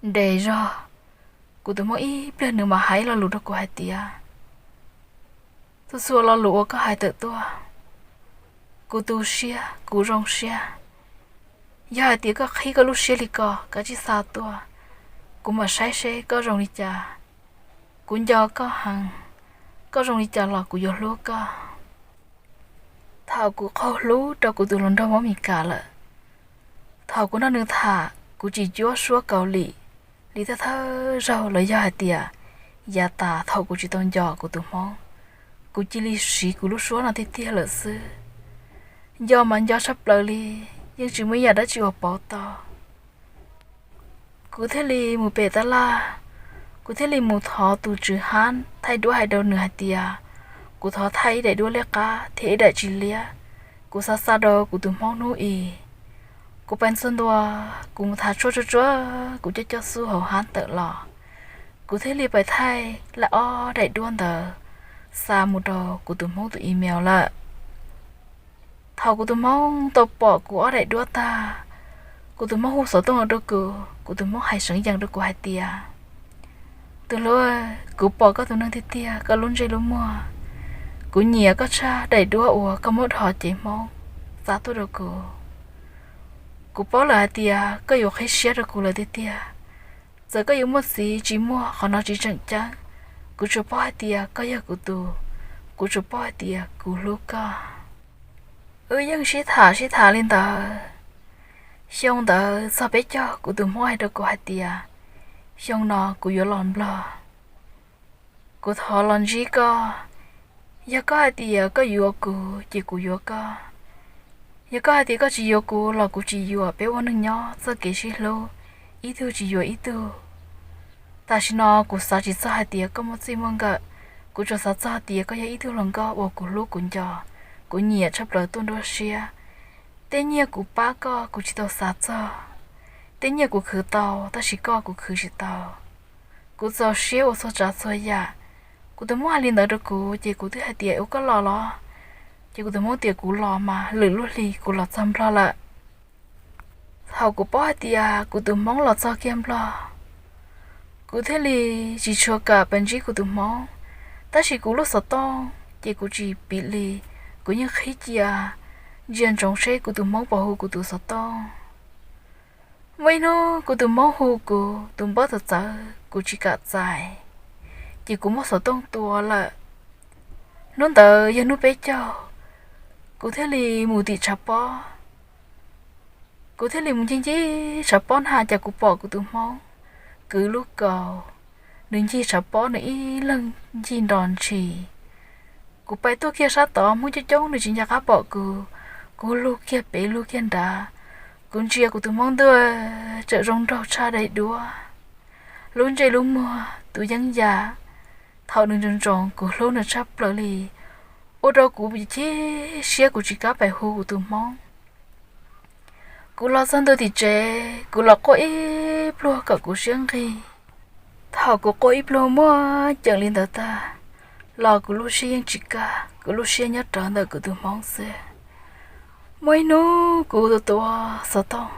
nres zog, kuv tus hmoob ib pliag nws mam hais ib lo lus rau kuv hais tias, txhua txhua lo lus uas koj hais tawm tuaj, kuv tu siab kuv zoo siab. Yog hais tias koj qhib koj lub siab li ko, kav tsij xa tuaj, kuv mam saib seb koj zoo li cas. Kuv nco koj heev, koj zoo li cas los kuv yuav hlub koj. Thaum kuv qaug hlub rau kuv tus hluas nraug Hmoob Mes Kas lawm, thaum kuv nrog nws tham kuv tsis cuab suab Kaus Lim li thawj thawj zaug los yog hais tias yav tas thaum kuv tsis tau nco kuv tus hmoob, kuv cia li siv kuv lub suab no tiag tiag lawm xwb. Nco mas nco tshaj plaws li, yeej tsis muaj ib yam dab tsi uas pauv tau. Kuv thiaj li mus pem tab laj, kuv thiaj li mus thov tus tswv hab thaij duab hais rau nws hais tias, kuv thov thaij ib daim duab liab qab thiab ib daim tsis liab, kuv xav xa rau kuv tus hmoob hnub i. Kuv pais ntxuag ntua, kuv mus thav tshuaj tsuag tsuag, kuv coj coj xub hauv hab tawm los, kuv thiaj li pais thaij laj ob daim duab ntawd xa mus rau kuv tus hmoob tus email lawm. Thaum kuv tus hmoob tau pom kuv ob daim duab tag, kuv tus hmoob hu xov tooj los rau kuv, kuv tus hmoob hais seev yees rau kuv hais tias, tus hlub, kuv pom koj tus neeg tiag tiag, koj lub ntsej lub muag, kuv nyiam koj tshaj daim duab uas koj muab dhos cev hmoob xa tuaj rau kuv. Kuv paub lawm hais tias koj yuav qhib siab rau kuv lawm tiag tiag. Txawm koj yuav muaj txiv tsis muaj, qhov no tsis tseem ceeb, kuv tsuas paub hais tias koj yog kuv tus, kuv tsuas paub hais tias kuv hlub koj. Wb yeej sib tham sib tham li ntawd. Xyoo ntawd txog peb caug, kuv tus hmoob hais rau kuv hais tias, xyoo no kuv yuav los Nplog, kuv thov los ntsib koj. Yog koj hais tias koj yuav kuv ces kuv yuav koj. Yog koj hais tias koj tsis yuav kuv los kuv tsis yuav, peb ua neej nyob txoj kev sib hlub, ib tug tsis yuav ib tug. Tam sim no kuv xav tsis txog hais tias koj muaj txij muaj nkawm, kuv tsuas xav txog tias koj yog ib tug hluas nkauj uas kuv hlub kuv nco, kuv nyiam tshaj plaws tuaj nruab siab. Tej nyiaj kuv pab koj kuv tsis tau xav txog, tej nyiaj kuv khwv tau tab sis koj kuv khwv tsis tau. Kuv txaus siab ua txhua tsav txhua yam. Kuv tus hmoob hais li ntawd rau kuv ces kuv twb hais tias ua koj los los, Ces kuv tus hmoob tias kuv los mas lwm lub hlis kuv los txog Nplog lawm. Thaum kuv paub hais tias kuv tus hmoob los txog kiag Nplog, kuv thiaj li tsis tshua kam pais ntsib kuv tus hmoob. Tab sis kuv lub xov tooj ces kuv tsis piv li, kuv yeej qhib cia, ntsia ntsoov seb kuv tus hmoob puas hu kuv tus xov tooj. Muaj ib hnub kuv tus hmoob hu kuv tus npawb txawv txawv kuv tsis kam txais, ces kuv muab xov tooj tua lawm. Hnub ntawd yog hnub peb caug, kuv thiaj li mus tim tshav pob. Kuv thiaj li mus ncig ncig tshav pob na cas kuv pom kuv tus hmoob kwv lub kaus, nws ncig tshav pob nws ib leeg ncig nrov ntshis. Kuv pais tuaj kiag sab tod, hmoob coob coob nws tsis nco qab pom kuv. Kuv lug kiag pem lug kiag nrad, kuv ntsia kuv tus hmoob ntuj, tseem zoo nraug tshaj daim duab, lub ntsej lub muag tus yeeb yam. Thaum nws ntsoov ntsoov kuv hlub nws tshaj plaws li, ua rau kuv chim siab kuv tsis kam pais hu kuv tus hmoob. Kuv los txog ntua tim tsev, kuv los quaj ib pluag kom kuv siab nqig. Thaum kuv quaj ib pluag muaj ceem li ntawd tag los kuv lub siab yeej tsis kaj, kuv lub siab nyob rawv ntawm kuv tus hmoob xwb. Muaj ib hnub kuv tua xov tooj,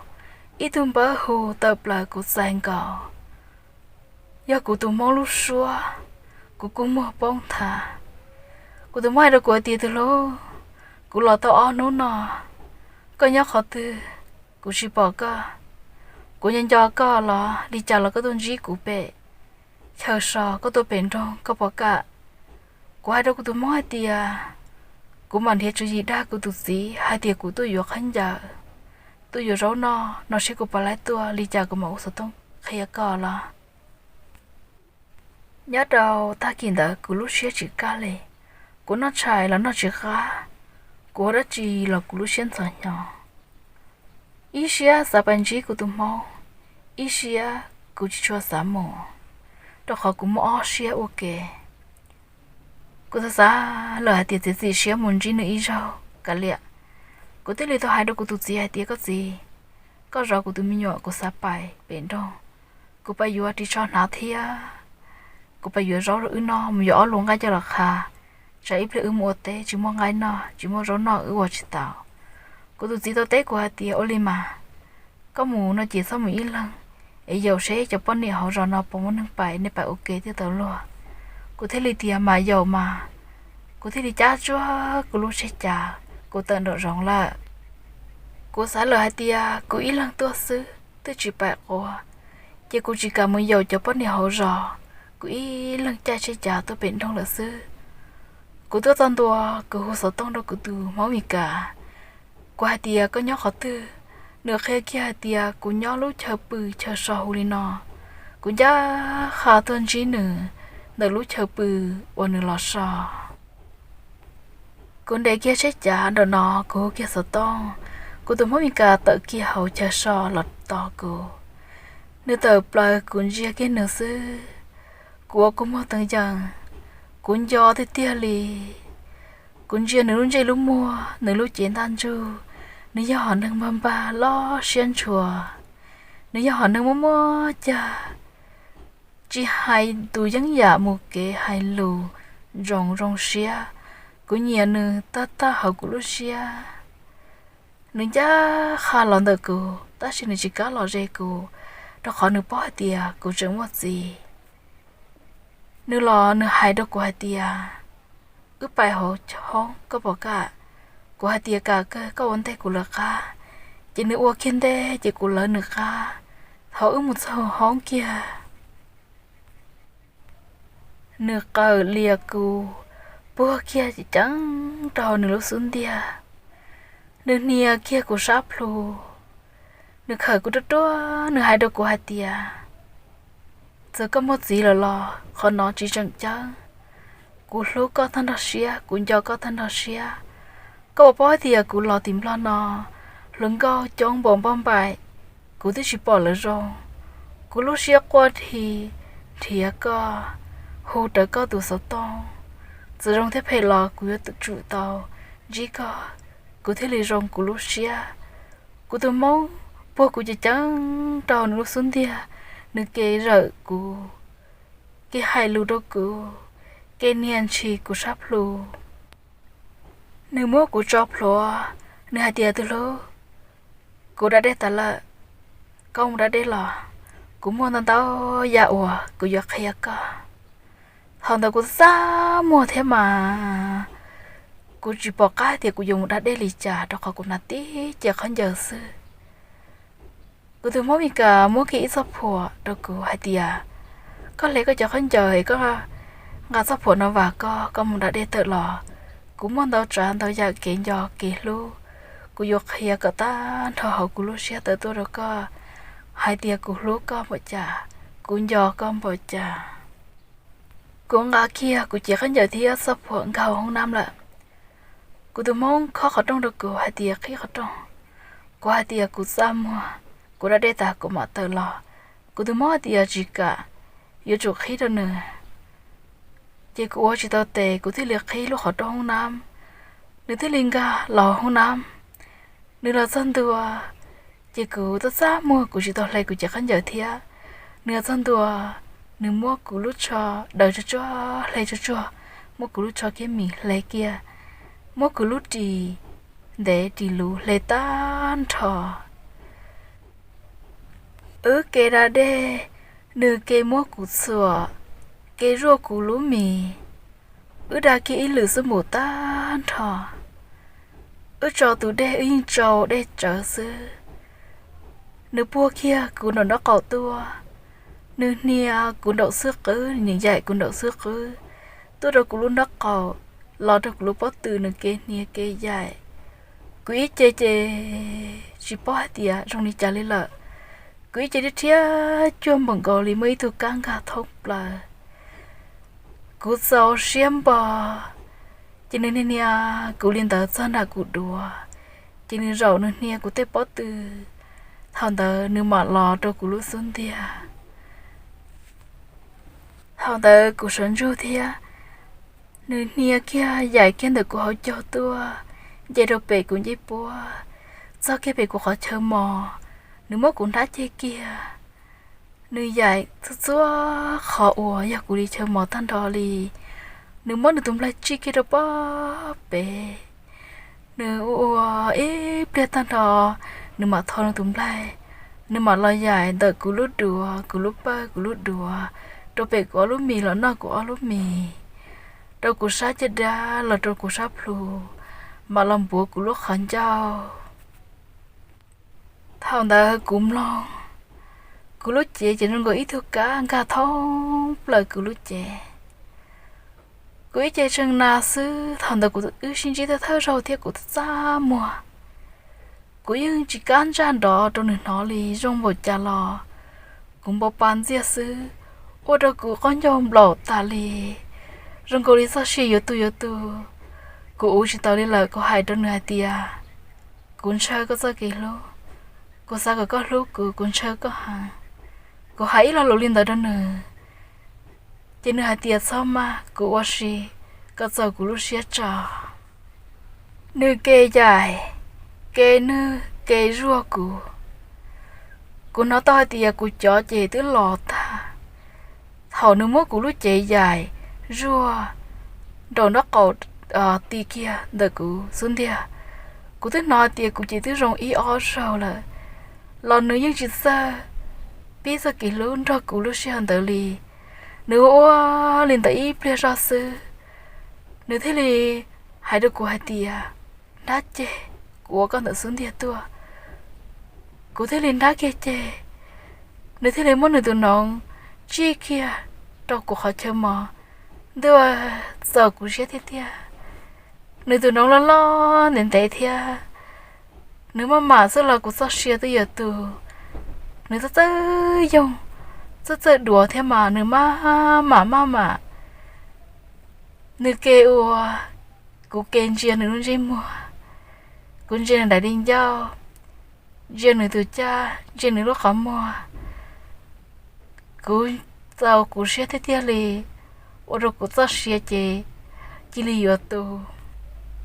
ib tug npawb hu tawm plaws kuv txais nkaus, yog kuv tus hmoob lub suab. Kuv kua muag poob nthav. Kuv tus hmoob hais rau kuv hais tias, tus hlub, kuv los tau ob hnub no, koj nyob qhov twg? Kuv tsis pom koj. Kuv nco nco koj los li cas los koj tuaj ntsib kuv pem chaw so, koj tuaj pem nroog koj puas kam? Kuv hais rau kuv tus hmoob hais tias, kuv mam nrhiav tswv yim dag kuv tus txiv hais tias kuv tuaj yuav khaub ncaws, tuaj yuav zaub noj no seb kuv puas laib tuaj, li cas kuv mam ua xov tooj qhia koj los. Nyob rau tag kis ntawd kuv lub siab tsis kaj li, kuv noj tshais los noj tsis qab, kuv ua dab tsi los kuv lub siab ntxhov hnyo. Ib siab xav pais ntsib kuv tus hmoob, ib siab kuv tsis tshua xav mus, rau qhov kuv muaj ob siab ua ke. Kuv txawm xav lawm hais tias txiav txim siab mus ntsib nws ib zaug kav liam. Kuv thiaj li tau hais rau kuv tus txiv hais tias, koj txiv, koj zov kuv tus me nyuam, kuv xav pais pem nroog, kuv pais yuav ris tsho hnav thiab kuv pais yuav zaub rau wb noj, mus yuav ob lub nqaij coj los qha, tsam ib pliag wb mus ua teb tsis muaj nqaij noj tsis muaj zaub noj wb ua tsis tau. Kuv tus txiv tau teb kuv hais tias, ua li mas, koj mus no ces txhob mus ib leeg, es yaum seb cov poj niam hauv zos no puas muaj neeg pais, nej pais ua ke thiaj tau luag. Kuv thiaj li tias mas yaum mas. Kuv thiaj li cab tsuag kuv lub tsheb cav, kuv tawm nraum zoov lawm. Kuv xav lawm hais tias kuv ib leeg tuaj xwb twb tsis pais quas, ces kuv tsis kam mus yaum cov poj niam hauv zos, kuv ib leeg caij tsheb cav tuaj pem nroog lawm xwb. Kuv tuaj txog ntua, kuv hu xov tooj rau kuv tus hmoob Mes Kas. Kuv hais tias, koj nyob qhov twg? Nws qhia kiag hais tias kuv nyob lub chaw pw chaw so huv li no. Kuv ncaj qha tuaj ntsib nws ntawm lub chaw pw uas nws los so. Kuv nres kiag tsheb cav nraum no, kuv hu kiag xov tooj, kuv tus hmoob Mes Kas tawm kiag hauv chaw so los tos kuv. Nws tawm plaws kuv ntsia kiag nws xwb, kuv ua kua muag teev yees, kuv nco tiag tiag li. Kuv ntsia nws lub ntsej lub muag, nws lub cev ntaj ntsug, nws yog hom neeg npag npag loj siab ntshua, nws yog hom neeg muaj muaj cag, tsis hais tus yeeb yam mus kev hais lus ntsoov zoo siab. Kuv nyiam nws tag tag hauv kuv lub siab. Nws ncaj qha los ntawm kuv, tab sis nws tsis kam los ze kuv, rau qhov nws paub hais tias kuv tseem muaj txiv. Nws los nws hais rau kuv hais tias, wb pais hauv hoob koj puas kam? Kuv hais tias kam kawg, koj ua ntej kuv lawv qab. Ces nws ua kiag ntej ces kuv lawv nws qab. Thaum wb mus txog hauv hoob kiag, nws qawm lias kuv, puag kiag ceev ceev rau hauv nws lub xub ntiag. Nws hnia kiag kuv sab plhu, nws khawm kuv ruaj ruaj, nws hais rau kuv hais tias, txawm koj muaj txiv lawm los qhov no tsis tseem ceeb. Kuv hlub koj tag nrho siab, kuv nco koj tag nrho siab. Koj puas paub hais tias kuv los tim Nplog no, hluas nkauj coob npaum npauj npaim, kuv twb tsis pom lawv zoo. Kuv lub siab quaj dhi nrhiav koj, hu rawv koj tus xov tooj. Txawm zoo thiab phem los kuv yuav tsum tau ntsib koj, kuv thiaj li zoo kuv lub siab. Kuv tus hmoob puag kuv ceev ceev rau nws lub xub ntiag, nws ke zawm kuv, ke hais lus rau kuv, ke nias ntshis kuv sab plhu. Nws muab kuv tso plhuav, nws hais tias, Tus hlub, kuv da dej tas lawm, koj mus da dej los, kuv muaj ntau ntau yam uas kuv yuav qhia koj. Thaum ntawd kuv txaj muag thiab mas kuv tsis pom qab tias kuv yuav mus da dej li cas rau qhov kuv hnav tib ce khaub ncaws xwb. Kuv tus Hmoob Mes Kas muab kiag ib txoj phuam rau kuv hais tias, Koj hle koj cov khaub ncaws es koj nqa txoj phuam no vam koj, koj mus da dej tawm los, kuv muaj ntau tsav ntau yam kev nco kev hlub, kuv yuav qhia kom tag nrho hauv kuv lub siab tawm tuaj rau koj hais tias kuv hlub koj npaum cas, kuv nco koj npaum cas. Kuv nqa kiag kuv cev khaub ncaws thiab txoj phuam nkag hauv hoob nab lawm. Kuv tus Hmoob khob qhov rooj rau kuv hais tias, Qhib qhov rooj. Kuv hais tias, Kuv txaj muag, kuv da dej tas kuv mam tawm los. Kuv tus Hmoob hais tias, Tsis kam, yuav tsum qhib rau nws. Ces kuv ua tsis tau tes, kuv thiaj li qhib lub qhov rooj hoob nab. Nws thiaj li nkag los hoob nab. Nws los txog ntua, ces kuv txaj txaj muag, kuv tsis tau hle kuv cev khaub ncaws thiab. Nws los txog ntua, nws muab kuv lub tsho daws tsuag tsuag, hle tsuag tsuag, muab kuv lub tsho kiab mis hle kiag, muab kuv lub ris ntev ris luv hle tag nrho. Wb ke da dej, nws ke muab kuv txhuam, ke zuaj kuv lub mis, wb da kiag ib lwm xub npum tag nrho. Wb tso tus dej wb yeej tsau dej tsawv xwb. Nws puag kiag kuv nraum nraub qaum tuaj, nws hnia kuv nraum xwb qwb, nws yaim kuv nraum xwb qwb, tuaj rau kuv lub nraub qaum, los rau kuv lub pob tw, nws ke hnia ke yaim. Kuv ib ce ces tsis paub hais tias zoo li cas li lawm. Kuv ib ce thiab rhiab cuag npaum nkaus li muaj ib tug kab nkag thoob plaws. Kuv txaus siab npo, ces nws hnia hnia kuv li ntawd txog nram kuv duav, ces nws zaum nws hnia kuv tej pob tw. Thaum ntawd nws mam los rau kuv lub xub ntiag. Thaum ntawd kuv sawv ntsug thiab, nws hnia kiag yaim kiag ntawm kuv hauv caug tuaj, nce rau pem kuv ncej puab, txog kiag pem kuv qhov chaw mos, nws muab kuv nrhab ceg kiag. Nws yaim txhua txhua qhov uas yog kuv li chaw mos tag nrho li. Nws muab nws tus nplaig tsij kiag rau pob pem. Nws ua ua ib pliag tag nrho, nws mam tho nws tus nplaig, nws mam los yaim ntawm kuv lub duav, kuv lub pawg, kuv lub duav, rau pem kuv ob lub mis los noj kuv ob lub mis, rau kuv sab caj dab los rau kuv sab plhu, mam los npuav kuv lub qhov ncauj. Thaum ntawd kuv mloog, kuv lub cev ces zoo nkaus ib tug kab nkag thoob plaws kuv lub cev. Kuv ib ce tseem nas xwb, thaum ntawd kuv wb sib ntsib thawj thawj zaug thiab kuv txaj muag. Kuv yeej tsis kam ntsaj nrov rau nws hnov li, zoo npaum cas los kuv npau pa ntxiag xwb, ua rau kuv qaub ncaug nplaum tas li, zoo nkaus li txoj sia yuav tu yuav tu. Kuv ua tsis taus li lawm, kuv hais rau nws hais tias, Kuv ntshaw koj txoj kev hlub, kuv xav kom koj hlub kuv, kuv ntshaw koj heev. Kuv hais ib lo lus li ntawd rau nws, ces nws hais tias, Txhob maj, kuv ua si kom txaus kuv lub siab tso. Nws ke yaim, ke nwj, ke zuaj kuv. Kuv hnov tau hais tias kuv cov ces twb los tag. Thaum nws muab kuv lub cev yaim zuaj nraum nraub qaum ti kiag ntawm kuv xub ntiag, kuv twb hnov hais tias kuv ces twb zoo ib ob zaug lawm, los nws yeej tsis txawj pib txoj kev hlub nrog kuv lub sij hawm ntawd li. Nws ua ua li ntawd ib pliag zoj xwb, nws thiaj li hais rau kuv hais tias, Nrhab ceg, kuv ua koj ntawm xub ntiag tuaj. Kuv thiaj li nrhab kiag ceg, nws thiaj li muab nws tus noov tsij kiag rau kuv qhov chaw mos. Ntuj, txaus kuv siab tiag tiag. Nws tus noov loj loj ntev ntev thiab, nws maj mam xwb los kuv txoj sia twb yuav tu. Nws txawj txawj yoog, txawj txawj duav thiab mas nws maj mam maj mam. Nws ke ua, kuv ke ntsia nws lub ntsej muag, kuv ntsia nws daim di ncauj, ntsia nws tus caj, ntsia nws lub qhov muag. Kuv txaus kuv siab tiag tiag li, ua rau kuv txoj sia ces cia li yuav tu.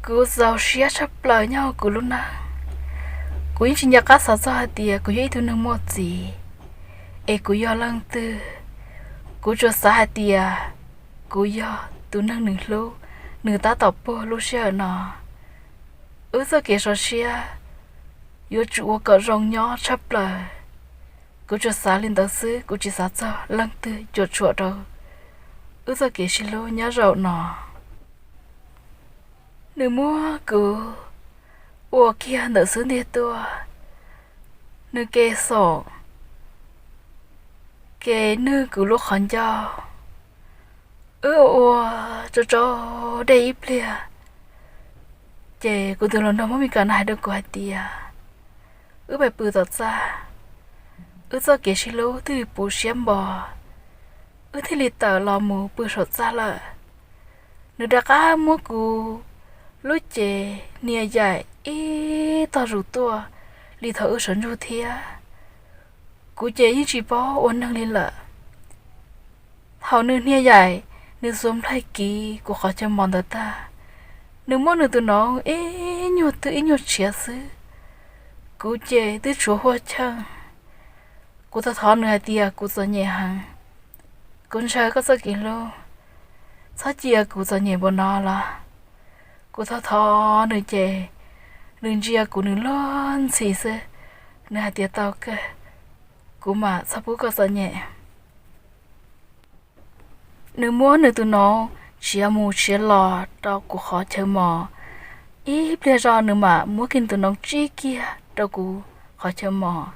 Kuv txaus siab tshaj plaws nyob hauv kuv lub neej. Kuv yeej tsis nco qab xav txog hais tias kuv yog ib tug neeg muaj txiv, es kuv yog leej twg. Kuv tsuas xav hais tias kuv yog tus neeg nws hlub, nws tab tom puag lub sij hawm no. Wb txoj kev sov siab yuav tsum ua kom zoo nyob tshaj plaws. Kuv tsuas xav li ntawd xwb, kuv tsis xav txog leej twg cuam tshuam rau wb txoj kev sib hlub nyob zaum no. Nws muab kuv ua kiag ntawm xub ntiag tuaj, nws ke xom, ke nwj kuv lub qhov ncauj. Wb ua ua tsau tsau dej ib pliag, ces kuv tus hluas nraug Hmoob Mes Kas no hais rau kuv hais tias, wb pais pw tom txaj, wb txoj kev sib hlub twb puv siab npo, wb thiaj li tawm los mus pw saum txaj lawm. Nws rov qab muab kuv lub cev hnia yaim ib tog zus tuaj li thaum wb sawv ntsug thiab. Kuv ces yeej tsis paub ua neeg li lawm. Thaum nws hnia yaim, nws xuas nplaig kiv kuv qhov chaw mos ntawd tag, nws muab nws tus noov ib nyuag twb ib nyuag tshiav xwb. Kuv ces twb tshuav huaj cheej. Kuv thov thov nws hais tias kuv txom nyem heev, kuv ntshaw koj txoj kev hlub, txhob cia kuv txom nyem npaum no los. Kuv thov thov nws ces nws ntsia kuv nws luag ntxhi xwb, nws hais tias tau kawg, kuv mam txhob pub koj txom nyem. Nws muab nws tus noov tshiav mus tshiav los rau kuv qhov chaw mos. Ib pliag zog nws mam muab kiag nws tus noov tsib kiag rau kuv qhov chaw mos.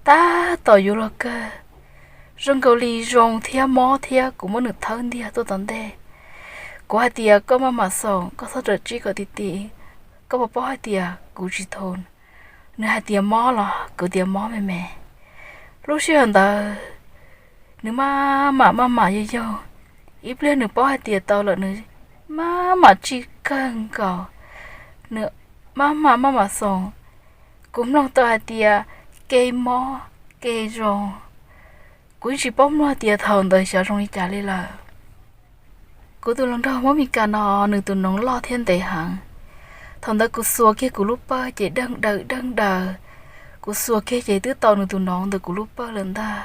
Tab tom yuav luag kawg, zoo nkaus li zoo thiab mob thiab kuv muab nws thawb ntiag tuaj tom ntej. Kuv hais tias koj maj mam xoom, koj txhob rawm tsib kom ti ti, koj puas paub hais tias kuv tsis thum? Nws hais tias mob los kuv tias mob me me. Lub sij hawm ntawd nws maj mam maj mam yaug yaug, ib pliag nws paub hais tias tau lawm nws maj mam tsij kawg nkaus, nws maj mam maj mam xoom. Kuv mloog tau hais tias ke mob ke zoo. Kuv yeej tsis paub mloog tias thaum ntawd xyov zoo li cas li lawm. Kuv tus hluas nraug Hmoob Mes Kas no nws tus noov loj thiab ntev heev. Thaum ntawd kuv xuas kiag kuv lub pawg ces deeg daws deeg daws. Kuv xuas kiag ces twb tau nws tus noov ntawm kuv lub pawg lawm ntag.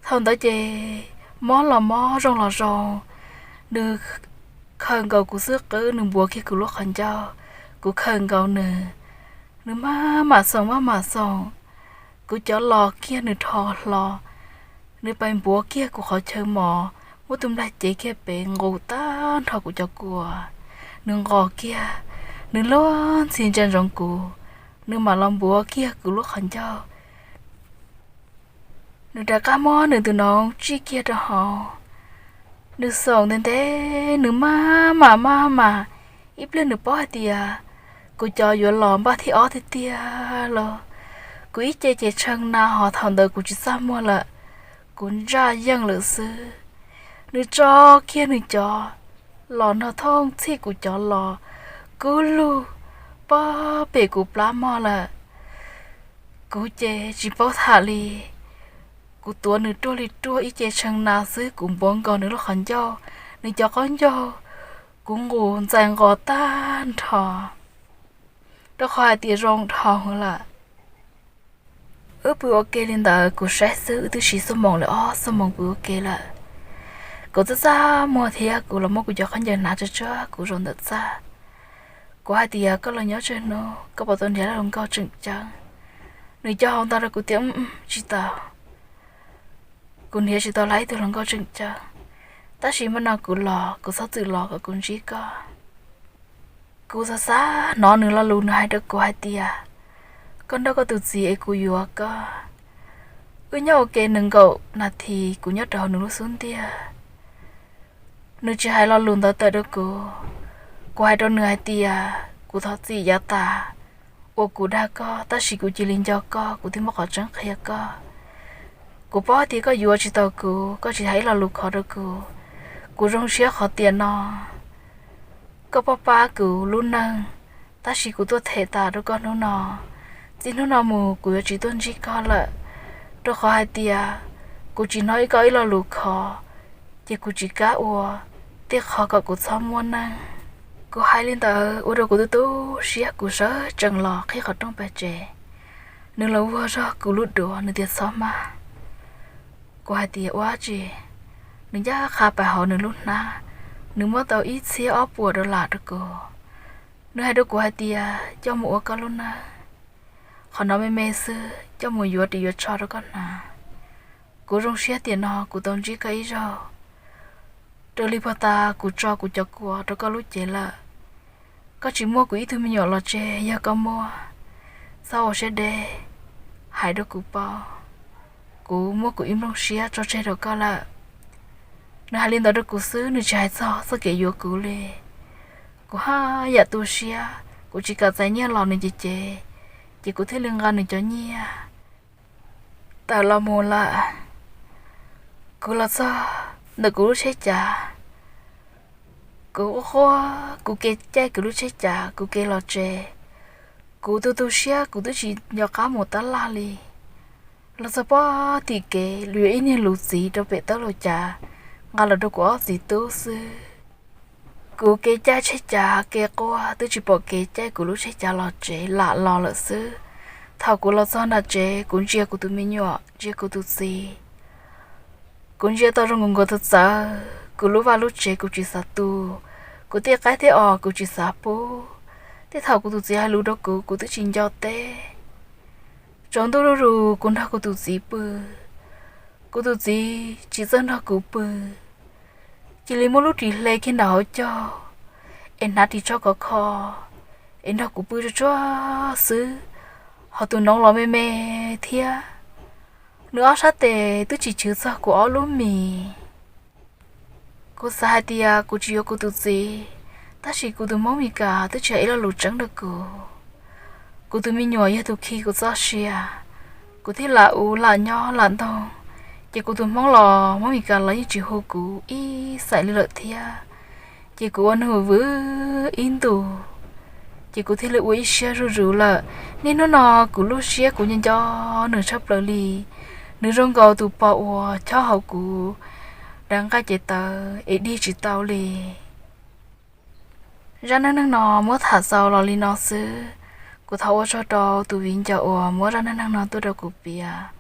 Thaum ntawd ces mob los mob zoo los zoo, nws khaws nkaus kuv xub qwb, nws npuav kiag kuv lub qhov ncauj, kuv khaws nkaus nws, nws maj mam xoom maj mam xoom. Kuv cov los kiag nws rho hlo, nws pais npuav kiag kuv qhov chaw mos, muab tus nplaig cev kiag pem nqus tag nrho kuv cov kua. Nws nqos kiag, nws luag ntxhi ntsia ntsoov kuv, nws mam los npuav kiag kuv lub qhov ncauj. Nws rov qab muab nws tus noov tsij kiag rau hauv. Nws xoom ntev ntev, nws maj mam maj mam, ib pliag nws paub hais tias kuv cov yuav los npaj thib ob tiag tiag los. Kuv ib ce ces tshee na, ho thaum ntawd kuv tsis txaj muag lawm, kuv ntsaj yeej lawm xwb. Nws tso kiag nws cov los nrog thooj txhij kuv cov los kub lug pob pem kuv plab mog lawm. Kuv ces tsis paub tham li, kuv tuav nws ruaj li ruaj, ib ce tshee na xwb kuv npuav nkaus nws lub qhov ncauj, nws cov qaub ncaug, kuv nqus ntxais nqos tag nrho, rau qhov hais tias zoo dhau lawm. Wb pw ua ke li ntawd kuv saib xwb wb twb siv xuab moos li ob xuab moos pw ua ke lawm. Kuv txaj txaj muag thiab kuv los muab kuv cov khaub ncaws hnav tsuag tsuag kuv zaum ntawm txaj. Kuv hais tias koj los nyob tsawg hnub koj puas tau nrhiav lub hluas nkauj tseem ceeb? Nws co hau ntawd rau kuv tias tsis tau, kuv nrhiav tsis tau ib tug hluas nkauj tseem ceeb. Tab sis mas no kuv los kuv txhob txwm los kom kuv ntsib koj. Kuv xav xav hnov nws lo lus nws hais rau kuv hais tias, koj nrauj koj tus txiv es kuv yuav koj. Wb nyob ua ke nees nkaum nas this kuv nyob rau hauv nws lub xub ntiag. Nws tsis hais lo lus ntawd tawm rau kuv. Kuv hais rau nws hais tias kuv thov txim yav tas uas kuv dag koj, tab sis kuv cia li nco koj, kuv thiaj muaj qhov tseeb qhia koj. Kuv paub tias koj yuav tsis tau kuv, koj tsis hais ib lo lus khov rau kuv. Kuv zoo siab qhov tiam no koj pab pab kuv lub neej, tab sis kuv tuaj them tas rau koj hnub no. Txij hnub no mus kuv yuav tsis tuaj ntsib koj lawm, rau qhov hais tias kuv tsis hnov ib koj ib lo lus khov, ces kuv tsis kam ua tej qhov kom kuv txhob muaj neej. Kuv hais li ntawd ua rau kuv tu tu siab, kuv sawv tsees los qhib qhov rooj pem tsev. Nws los vuag zog kuv lub duav, nws tias txhob maj. Kuv hais tias ua tsi? Nws ncaj qha pais hauv nws lub hnab, nws muab tau ib txhiab ob puas dollar rau kuv. Nws hais rau kuv hais tias coj mus ua koj lub neej, qhov no me me xwb coj mus yuav ris yuav tsho rau koj hnav. Kuv zoo siab tiam no kuv tau ntsib koj ib zaug. Raws li puag ta kuv tso kuv cov kua rau koj lub cev lawm. Koj tsis muab kuv ib tug me nyuam los tseg, yog koj muab, txhob ua siab deb, hais rau kuv paub. Kuv muab kuv ib nplooj siab tso tseg rau koj lawm. Nws hais li ntawd rau kuv xwb, nws tsis hais txog txoj kev yuav kuv li. Kuv haj yam tu siab, kuv tsis kam txais nyiaj los nws ces ces, ces kuv thiaj li nqa nws cov nyiaj tawm los mus lawm. Kuv los txog ntawm kuv lub tsheb cav, kuv quaj quaj, kuv ke caij kuv lub tsheb cav kuv ke los tsev. Kuv tu tu siab, kuv twb tsis nco qab mus tab laj li. Los txog pob tim kev, yuav ib niag lus txiv rau pem tawb laug cav, nqa los rau kuv ob txiv tub xwb. Kuv ke caij tsheb cav ke quaj, twb tsis pom kev caij kuv lub tsheb cav los tsev, lam los lawm xwb. Thaum kuv los txog nram tsev, kuv ntsia kuv tus me nyuam, ntsia kuv tus txiv. Kuv ntsia tau zoo nkaus nkaus txawv txawv, kuv lub vaj lub tsev kuv tsis xav tu, kuv tej qaib tej os kuv tsis xav pub. Tej thaum kuv tus txiv hais lus rau kuv, kuv twb tsis nco teb. Tsaus ntuj zuj zus kuv nrog kuv tus txiv pw, kuv tus txiv tsis txawj nrog kuv pw, cia li muab lub ris hle kiag nram hauv caug, es hnav ris tsho khov kho, es nrog kuv pw tsuag tsuag xwb. Ho tus noov los me me thiab, nws ob sab tes twb tsis chwv txog kuv ob lub mis. Kuv xav hais tias kuv tsis yuav kuv tus txiv, tab sis kuv tus Hmoob Mes Kas twb tsis hais ib lo lus tseeb rau kuv. Kuv tus me nyuam yog tus khi kuv txoj sia. Kuv thiaj lam ua lam nyob lam ntoog, ces kuv tus Hmoob los Hmoob Mes Kas los yeej tsis hu kuv ib xaim li lawm thiab. Ces kuv ua neeg vwm vwm ib ntus, ces kuv thiaj li ua ib siab zuj zus lawm. Niaj hnub no kuv lub siab kuv nco nco nws tshaj plaws li. Nws zoo nkaus tus pog uas chob hauv kuv daim nqaij ces tawv es dig tsis tau li. Zaj neej neeg no muab tham xaus los li no xwb. Kuv thov ua tsaug rau tus viv ncaus uas muab zaj neej neeg no tuaj rau kuv piav.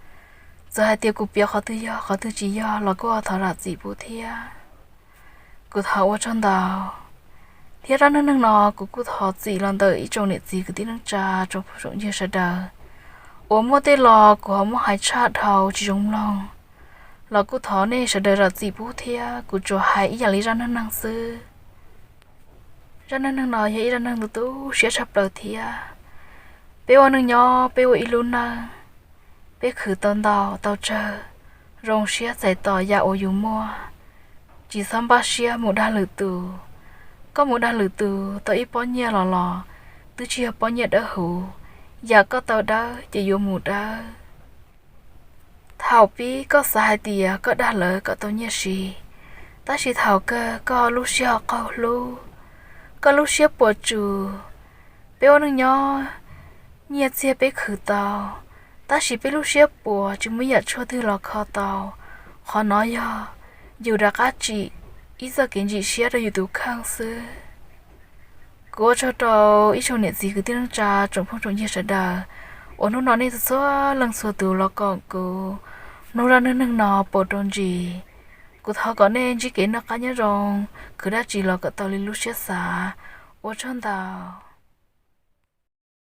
Txawm hais tias kuv piav qhov twg yog qhov twg tsis yog los kuj thov zam txim pub thiab. Kuv thov ua tsaug ntau. Thiab zaj neej neeg no kuv kuj thov txim los ntawm ib tsoom niam txiv kwv tij neej tsa tsoom phooj tsoom ywg sawv daws uas muaj tej lo kuv ho muab hais tshaj dhau tsis zoo mloog, los kuj thov nej sawv daws zam txim pub thiab. Kuv tsuas hais ib yam li zaj neej neeg xwb. Zaj neej neeg no yog ib zaj neeg tu tu siab tshaj plaws thiab. Peb ua neej nyob peb ua ib lub neej, peb khwv tau ntau tau tsawg, zoo siab txais tos yam uas yus muaj, tsis txhob npaj siab mus dag lwm tus. Koj mus dag lwm tus tau ib pob nyiaj los los twb tsis yog pob nyiaj dawb huv, yam koj tau dawb ces yuav mus dawb. Thaum pib koj xav hais tias koj dag lawv kom tau nyiaj siv, tab sis thaum kawg koj lub siab ho qaug hlub, koj lub siab puas tsuaj. Peb ua neej nyob, nyiaj txiag peb khwv tau, tab sis peb lub siab puas tsis muaj yam tshuaj twg los kho tau. Qhov no yog yus rov qab tsim ib txoj kev ntsim siab rau yus tus kheej xwb. Kuv ua tsaug rau ib tsoom niam txiv kwv tij neej tsa tsoom phooj tsoom ywg sawv daws uas hnub no nej txhua leej txhua tus los koom kuv mloog zaj neej neeg no pauv rau ntsis. Kuv thov kom nej ntsib kev noj qab nyob zoo, khwv dab tsi los kom tau li lub siab xav. Ua tsaug ntau.